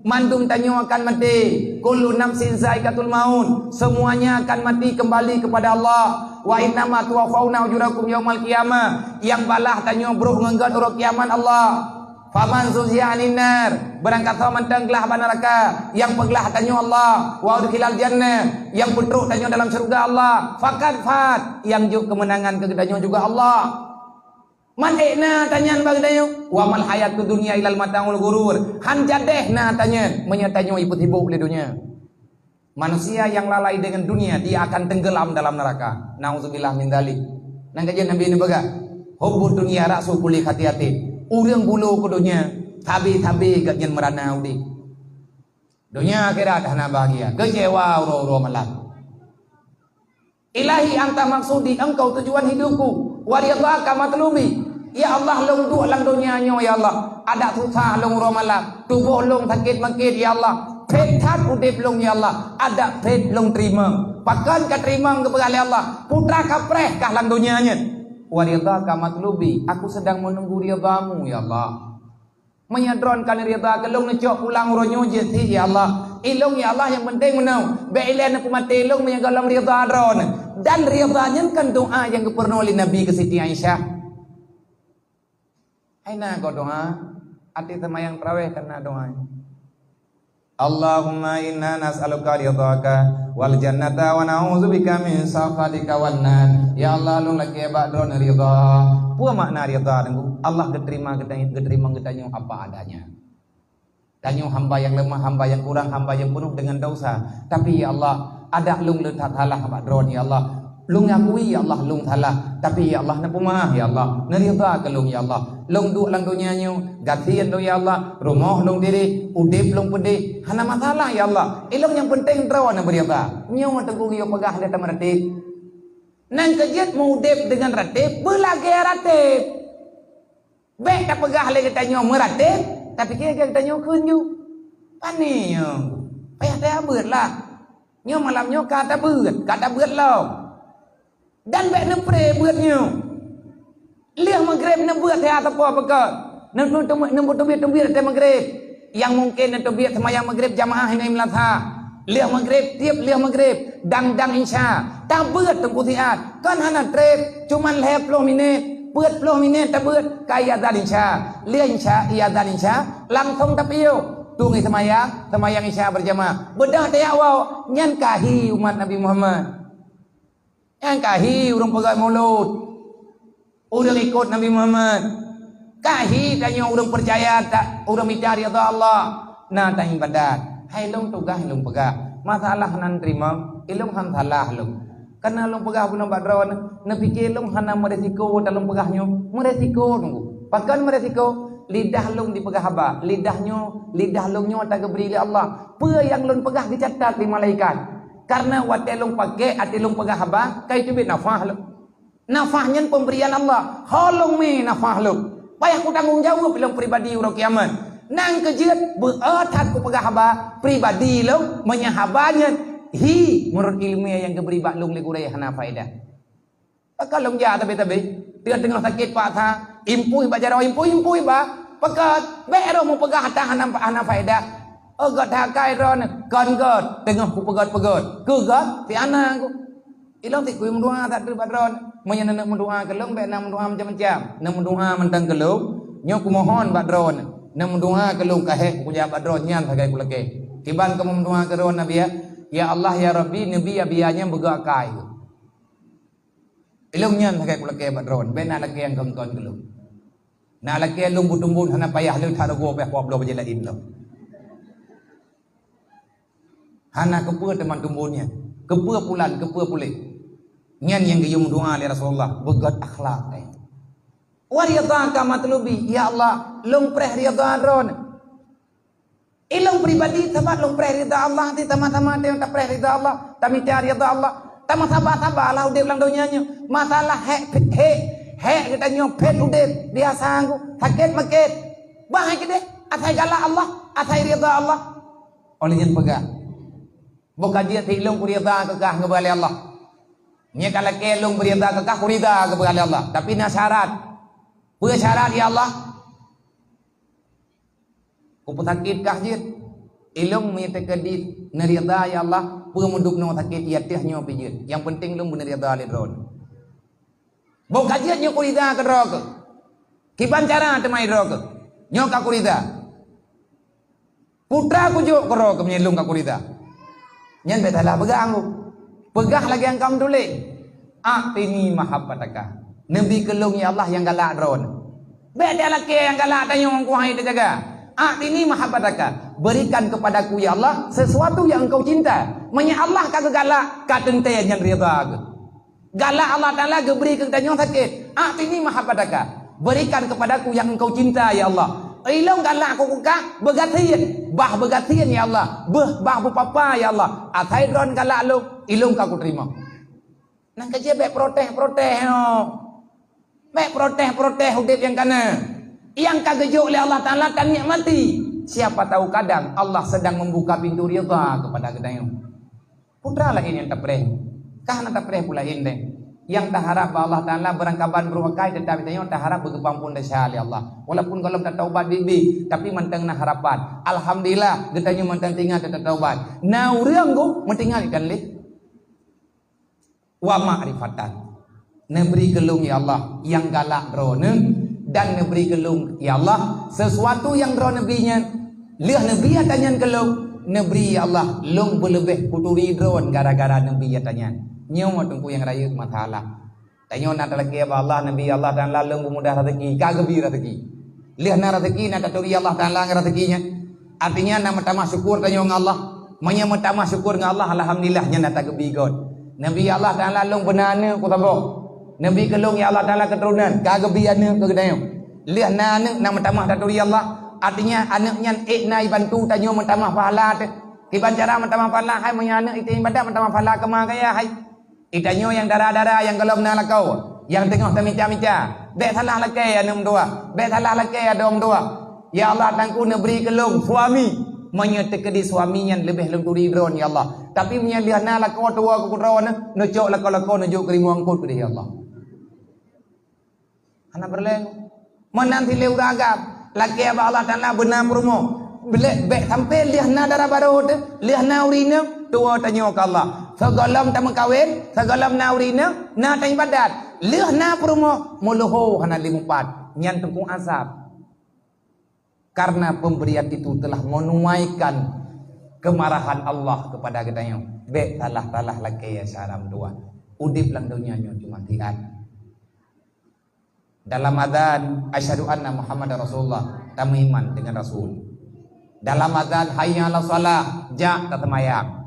Mandum tanyoe akan maté. Kullu nafsin zaiqatul maut. Semuanya akan mati, kembali kepada Allah. Wa innama tuwaffauna ujurakum yaumal qiyamah. Nyang balah tanyoe brok ngon gét uroe kiamat Allah. Faman zuhziha 'anin nar, barangkasoe mantong glah bak neuraka, nyang peuglah tanyoe Allah, wa udkhilal jannah, nyang peutrok tanyoe dalam syeuruga Allah, faqad faz, nyang jok keumeunangan keu geutanyoe juga Allah. Man ék na tanyan bak geutanyoe, wa mal hayatud dunya illa mata'ul ghurur, han jadéh na tanyan meunyoe tanyoe jipeusibok lé donya. Manusia nyang lalai deungon dunia, dia akan tenggelam dalam neraka. Nauzubillah min dzalik. Nyang ka jeuet Nabi neupeugah, "Hubbud dunya ra'su kulli khati'atin." Ureuëng bulo keu donya, sabe-sabe gobnyan meurana udeb. Donya akhirat hana bahagia, keucewa uroe-uroe malam. Ilahi anta maksudi, Engkau tujuan hidupku, wa ridhaka matlubi. Ya Allah, lôn duek lam donya nyoe, ya Allah, adak susah lôn uroe malam, tuboh lôn sakét-makét, ya Allah, phét that udeb lôn, ya Allah, adak phét lôn teurimong. Pakon ka teurimong geupeugah lé Allah, putra kapreh kah lam donya nyoe. Wa ridhaka matlubi, aku sedang menunggu ridha-Mu, ya Allah. Meunyoe droen ka neuridha keu lôn, neucok pulang uroe nyoe jeuet thik, ya Allah. Ilôn, ya Allah, nyang penting meunoe, bék ilée neupeumaté lôn meunyoe gohlom ridha droen. Dan ridha nyan kan doa nyang geupeurunoe lé Nabi keu Siti Aisyah. Hai na goe doa, até seumayang tarawéh kan na doa. Allahumma inna nas'aluka ridhaka wal jannata wa na'udzubika min sakhatika wan nar. Ya Allah, lôn lakée bak droen ridha. Peue makna ridha teungku? Allah geuterima geutanyoe, geuterima geutanyoe apa adanya. Tanyoe hamba nyang leumah, hamba nyang kurang, hamba nyang peunoh deungon desya. Tapi, ya Allah, adak lôn le that salah bak droen, ya Allah. Lôn ngakui, ya Allah, lôn salah. Tapi, ya Allah, neupeumaaf, ya Allah. Neuridha keu lôn, ya Allah. Lôn duek lam donya nyoe, gasien lôn, ya Allah. Rumoh lôn tirek, udeb lôn peudeh. Hana masalah, ya Allah. Ilôn nyang penting droe neubeuridha. Nyoe teungku geuyue peugah lé tameuratéb. Nyang keujeuet meu-udeb deungon ratéb, beulagée ratéb. Bék tapeugah lé geutanyoe meuratéb, tapi kira geutanyoe kheun ju. Pane nyoe? Payah tabeuet lah. Nyoe malam nyoe ka tabeuet, ka tabeuet lom. Dan bék neupré beuet nyoe. Lheueh Maghrib neubeuet siat sapoe beuke. Neuteubiet-teubiet watée Maghrib. Nyang mungken neuteubiet seumayang Maghrib jamaah hinoe meulasa. Lheueh Maghrib, tieb lheueh Maghrib, dang-dang Isya, tabeuet teungku siat. Kon hana treb, cuman lhée ploh minét, peuet ploh minét tabeuet, ka iazan Isya. Lheueh Isya, iazan Isya, langsong tapiôh. Tungi seumayang, seumayang Isya beurjamaah. Beudôh tajak woe, nyan ka hi umat Nabi Muhammad. Nyang ka hi ureuëng peugét mulod, ureuëng ikot Nabi Muhammad. Ka hi tanyoe ureuëng peucaya, ta-, ureuëng mita ridha Allah, na taibadat. Hai lôn tugaih lôn peugah, masalah nan teurimong, ilôn han salah lôn. Kana lôn peugah bunoe bak droeneuh, neupike lôn hana meuresiko watée lôn peugah nyoe. Meuresiko teungku. Pakon meuresiko? Lidah lôn dipeugah haba, lidah nyoe, lidah lôn nyoe tageubri lé Allah. Peue nyang lôn peugah geucatat lé malaikat. Karena watée lôn pakék até lôn peugah haba, ka iteubiet nafah lôn. Nafah nyan pemberian Allah. Ho lôn mé nafah lôn. Payah kutanggong jaweueb lôn pribadi uroe kiamat. Nyang keujeuet beu-o that kupeugah haba pribadi lôn, meunyoe haba nyan hi meunurot iéleumé nyang geubri bak lôn lé gurée hana faedah. Pakon lôn jak tabe-tabe, teungoh sakét paksa, impui bak jaroe, impui-impui bak. Pakon, bék roh mupeugah hata hana, hana faedah. Oh, gét that akai droeneuh, kon gét, teungoh kupeugét-peugét. Keu gét, si ana ku. Ilôn sikui meudoa that teuk bak droeneuh. Meunyoe neuneuk meudoa keu lôn, bék na meudoa macam-macam. Neuk meudoa mantong keu lôn, nyoe kumohon bak droeneuh. Neuk meudoa keu lôn, ka hék kujak bak droeneuh nyan sagai kulakée. Kiban kamoe meudoa keu droeneuh, Nabi, ya? Ya Allah, ya Rabbi, neubi Abi nyan beugét akai. Ilôn nyan sagai kulakée bak droeneuh, bék na lakée nyang kon-kon keu lôn. Na lakée lôn beutumbon hana payah lé that rugoe payah bloe bajée laén lom. Hana keupeue teuma tumbon nyan. Keupeue pulan, keupeue puléh. Nyan nyang geuyue meudoa lé Rasulullah, beugét akhlak. Wa ridhaka matlubi, ya Allah, lôn preh ridha Droeneuh. Ilôn pribadi, sabab lôn preh ridha Allah, ti sama-sama teuh tapreh ridha Allah, tamita ridha Allah. Tameusaba-sabalah udeb lam donya nyoe. Masalah hék, hék, hék geutanyoe phét udeb, biasa ngu, sakét makét. Bah hai keudeh, asai galak Allah, asai ridha Allah. Óh lheueh nyan peugah, boh ka jeuet ilôn kuridha keu kah ngeubri lé Allah. Nyoe ka lakée lôn beuridha keu kah, kuridha keu beuridha lé Allah. Tapi na syarat. Peue syarat, ya Allah? Kupeusakét kah jeuet? Ilôn meunyoe teukeudi neuridha, ya Allah, peue meudub nyoe sakét, ya teuh nyoe pih jeuet. Nyang peunteng lôn beuneuridha lé Droeneuh. Boh ka jeuet nyoe kuridha keudroe keuh. Kiban cara teuma droe keuh. Nyoe ka kuridha. Putra kujok keudroe keuh meunyoe lôn ka kuridha. Nyan bék salah peugah ngu. Peugah lagée nyang ka meutuléh. A'tini mahabbataka. Neubri keu lôn, ya Allah, nyang galak Droeneuh. Bék talakée nyang galak tanyoe ngon kuhai teujaga. A'tini mahabbataka. Berikan kepadaku, ya Allah, sesuatu yang Engkau cinta. Meunyoe Allah ka geugalak, ka teuntée nyan ridha geuh. Galak Allah Taala geubri keu geutanyoe sakét. A'tini mahabbataka. Berikan kepadaku yang Engkau cinta, ya Allah. Ilôn galak keu kah, beugasien. Bah beugasien, ya Allah. Beuh, bah beupapa, ya Allah. Asai Droeneuh galak lôn, ilôn ka kuteurimong. Nyang keujeuet bék protéh-protéh nyoe. Bék protéh-protéh udeb nyang kana. Nyang ka geujok lé Allah Taala tanikmati. Siapa tahu kadang Allah sedang membuka pintu ridha kepada geutanyoe. Putra laén nyang tapreh. Kah na tapreh peue laén deh. Nyang taharab bak Allah Taala beurangkaban brôk akai, teutapi tanyoe taharab beugeupeuampon desya lé Allah. Walaupun gohlom tataubat bibi, tapi mantong na harapan. Alhamdulillah, geutanyoe mantong tinggai tataubat. Na ureuëng geuh meutinggai ikan lé. Wa ma'rifatan. Neubri keu lôn, ya Allah, nyang galak Droeneuh, dan neubri keu lôn, ya Allah, sesuatu nyang Droeneuh bri nyan, lheueh neubri ata nyan keu lôn, neubri, ya Allah, lôn beuleubeh kuturi Droeneuh gara-gara neubri ata nyan. Nyoe Teungku nyang rayeuk masalah. Tanyoe na talakée bak Allah, neubri Allah Taala lôn beumudah raseuki, ka geubri raseuki. Lheueh na raseuki, na taturi Allah Taala ngon raseuki nyan. Artinya na meutamah syukur tanyoe ngon Allah. Meunyoe meutamah syukur ngon Allah, alhamdulillah, nyan na tageubri göt. Neubri Allah Taala lôn beuna aneuëk kusaboh. Neubri keu lôn, ya Allah Taala, keuturonan, ka geubri aneuëk keu geutanyoe. Lheueh na aneuëk na meutamah taturi Allah. Artinya aneuëk nyan ék na ibantu tanyoe meutamah pahala teuh. Kiban cara meutamah pahala, hai meunyoe aneuëk item ibadat meutamah pahala keu ma keu yah, hai. Geutanyoe nyang dara-dara nyang gohlom na lakoe, nyang teungoh tamita-mita, bék salah lakée aneuëk meutuwah, bék salah lakée adoe meutuwah. Ya Allah, Teungku neubri keu lôn suami, meunyoe teukeudi suami nyan leubeh lôn turi Droeneuh, ya Allah. Tapi meunyoe lheueh na lakoe tuwoe keu droeneuh, neucok lakoe-lakoe neujok keu rimong eungkôt keudeh, ya Allah. Hana peureulée. Meunan silée ureuëng agam, lakée bak Allah Taala beuna peurumoh. Bék, bék sampai lheueh na dara barô teuh, lheueh na ureuëng inong, tuwoe tanyoe keu Allah. Sigohlom tameukawen, sigohlom na ureuëng inong, na taibadat, lheueh na peurumoh, meuleuho hana lé mupat. Nyan Teungku azab. Karena pemberian itu telah menunaikan kemarahan Allah kepada geutanyoe. Bék salah-salah lakée ya syara meutuwah. Udeb lam donya nyoe cuma siat. Dalam azan, "Asyhadu anna Muhammadar Rasulullah," tameuiman dengan Rasul. Dalam azan, "Hayya 'alas shalah," jak taseumayang.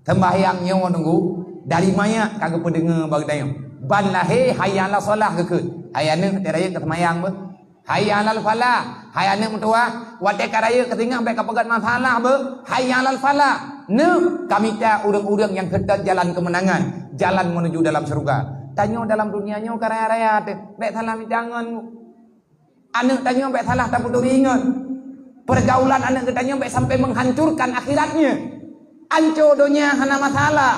Seumbahyang nyoe nunggu, dari manyak ka geupeudeungoe bak geutanyoe. Ban lahé, "Hayya 'alas shalah," geukheun. Hai aneuëk, teuh rayeuk ka seumayang beuh. "Hayya 'alal falah," hai aneuëk meutuwah, watée ka rayeuk ka singoh bék ka peugét masalah beuh. "Hayya 'alal falah." Neuk ka mita ureuëng-ureuëng nyang seutôt jalan keumeunangan, jalan menuju dalam syeuruga. Tanyoe dalam dunia nyoe ka raya-raya teuh, bék salah mita ngon. Aneuëk tanyoe bék salah tapeuturi ngon. Pergaulan aneuëk geutanyoe bék sampai menghancurkan akhiratnya. Anco donya hana masalah.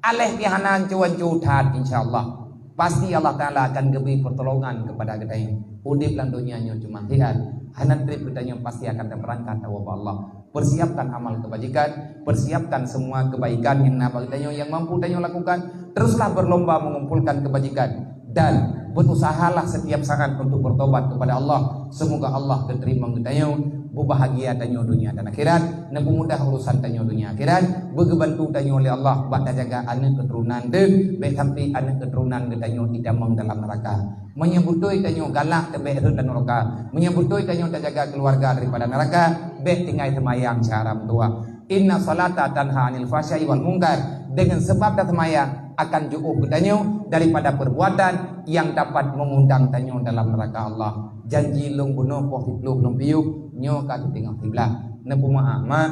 Aléh pih hana anco-anco that, insya Allah. Pasti Allah Taala akan geubri pertolongan kepada geutanyoe. Udeb lam donya nyoe cuma siat. Hana treb geutanyoe pasti akan tapeurangkat Allah. Persiapkan amal kebajikan, persiapkan semua kebaikan yang na bak geutanyoe yang mampu tanyoe lakukan. Teruslah berlomba mengumpulkan kebajikan dan berusahalah setiap saat untuk bertobat kepada Allah. Semoga Allah geuterima geutanyoe, beubahagia tanyoe dunia dan akhirat, neupeumudah urusan tanyoe dunia akhirat, beugeubantu tanyoe lé Allah bak tajaga aneuëk keuturonan teuh, bék sampai aneuëk keuturonan geutanyoe itamong dalam neuraka. Meunyoe beutôi tanyoe galak teuh bék rhot lam neuraka. Meunyoe beutôi tanyoe tajaga keuluwarga daripada neuraka, bék tinggai seumayang syara meutuwah. Inna salata tanha 'anil fahsya'i wal munkar. Deungon sabab taseumayang, akan jiôh geutanyoe daripada perbuatan yang dapat mengundang tanyoe dalam neraka Allah. Janji lôn bunoe poh siplôh lôn piôh, nyoe ka siteungoh siblaih. Neupeumaáh mak,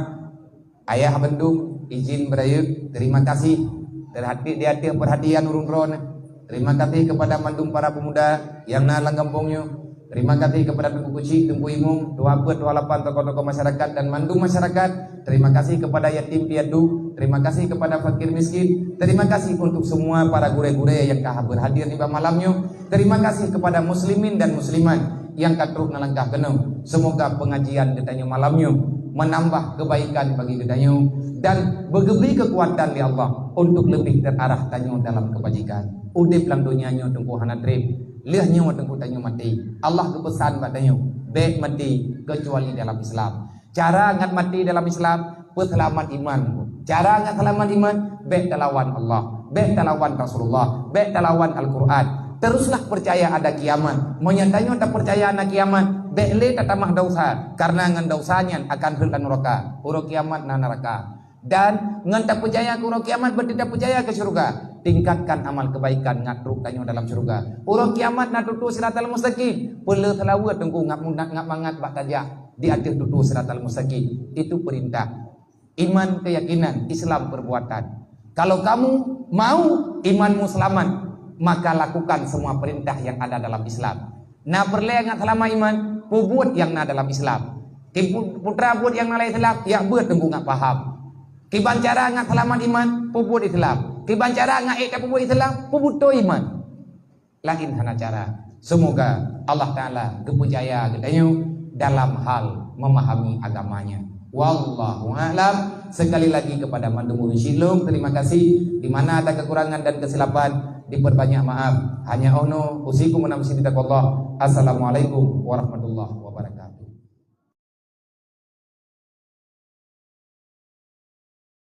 ayah bandum, izin beurayeuk, terima kasih terhati-, di ateueh perhatian ureuëng droeneuh. Terima kasih kepada mandum para pemuda nyang na lam gampông nyoe. Terima kasih kepada Teungku Keuchik, Teungku Imum, Tuha Peuet, Tuha Lapan, tokoh-tokoh masyarakat dan mandum masyarakat. Terima kasih kepada yatim piatu. Terima kasih kepada fakir miskin. Terima kasih untuk semua para gurée-gurée nyang ka berhadir di malam nyoe. Terima kasih kepada muslimin dan muslimat nyang ka trok neulangkah keunoe. Semoga pengajian geutanyoe malam nyoe menambah kebaikan bagi geutanyoe dan beugeubri kekuatan lé Allah untuk lebih terarah tanyoe dalam kebajikan. Udeb lam donya nyoe teungku hana treb, lheueh nyoe teungku tanyoe maté. Allah geupeusan bak tanyoe, bék maté kecuali dalam Islam. Cara ngat maté dalam Islam, peuseulamat iman. Cara ngat seulamat iman, bék talawan Allah, bék talawan Rasulullah, bék talawan Al-Quran. Teruslah percaya ada kiamat. Meunyoe tanyoe tapeucaya na kiamat, bék lé tatamah desya, karena ngon desya nyan akan rhot lam nuraka. Uroe kiamat na nuraka. Dan ngon tapeucaya keu uroe kiamat, berarti tapeucaya keu syeuruga. Tingkatkan amal kebaikan ngat trok tanyoe dalam syeuruga. Uroe kiamat na tutoe siratal mustaqim. Peuleueh seulaweue teungku ngat, ngat mangat bak tajak di ateueh tutoe siratal mustaqim. Itu perintah. Iman keyakinan, Islam perbuatan. Kalau kamu mau imanmu selamat, maka lakukan semua perintah yang ada dalam Islam. Na peureulée ngat seulamat iman, peubuet nyang na dalam Islam. Ki pu-, putra buet nyang na lam Islam, jak beuet teungku ngat paham. Kiban cara ngat seulamat iman, peubuet Islam. Kiban cara ngat ék tapeubuet Islam, peubeutôi iman. Laén hana cara. Semoga Allah Taala geupeujaya geutanyoe dalam hal memahami agamanya. Wallahu a'lam. Sekali lagi kepada mandum ureuëng syiek lôn, terima kasih. Di mana ada kekurangan dan kesilapan, diperbanyak maaf. Hanya ono, usikum wa nafsi bitaqwallah. Assalamualaikum warahmatullahi wabarakatuh.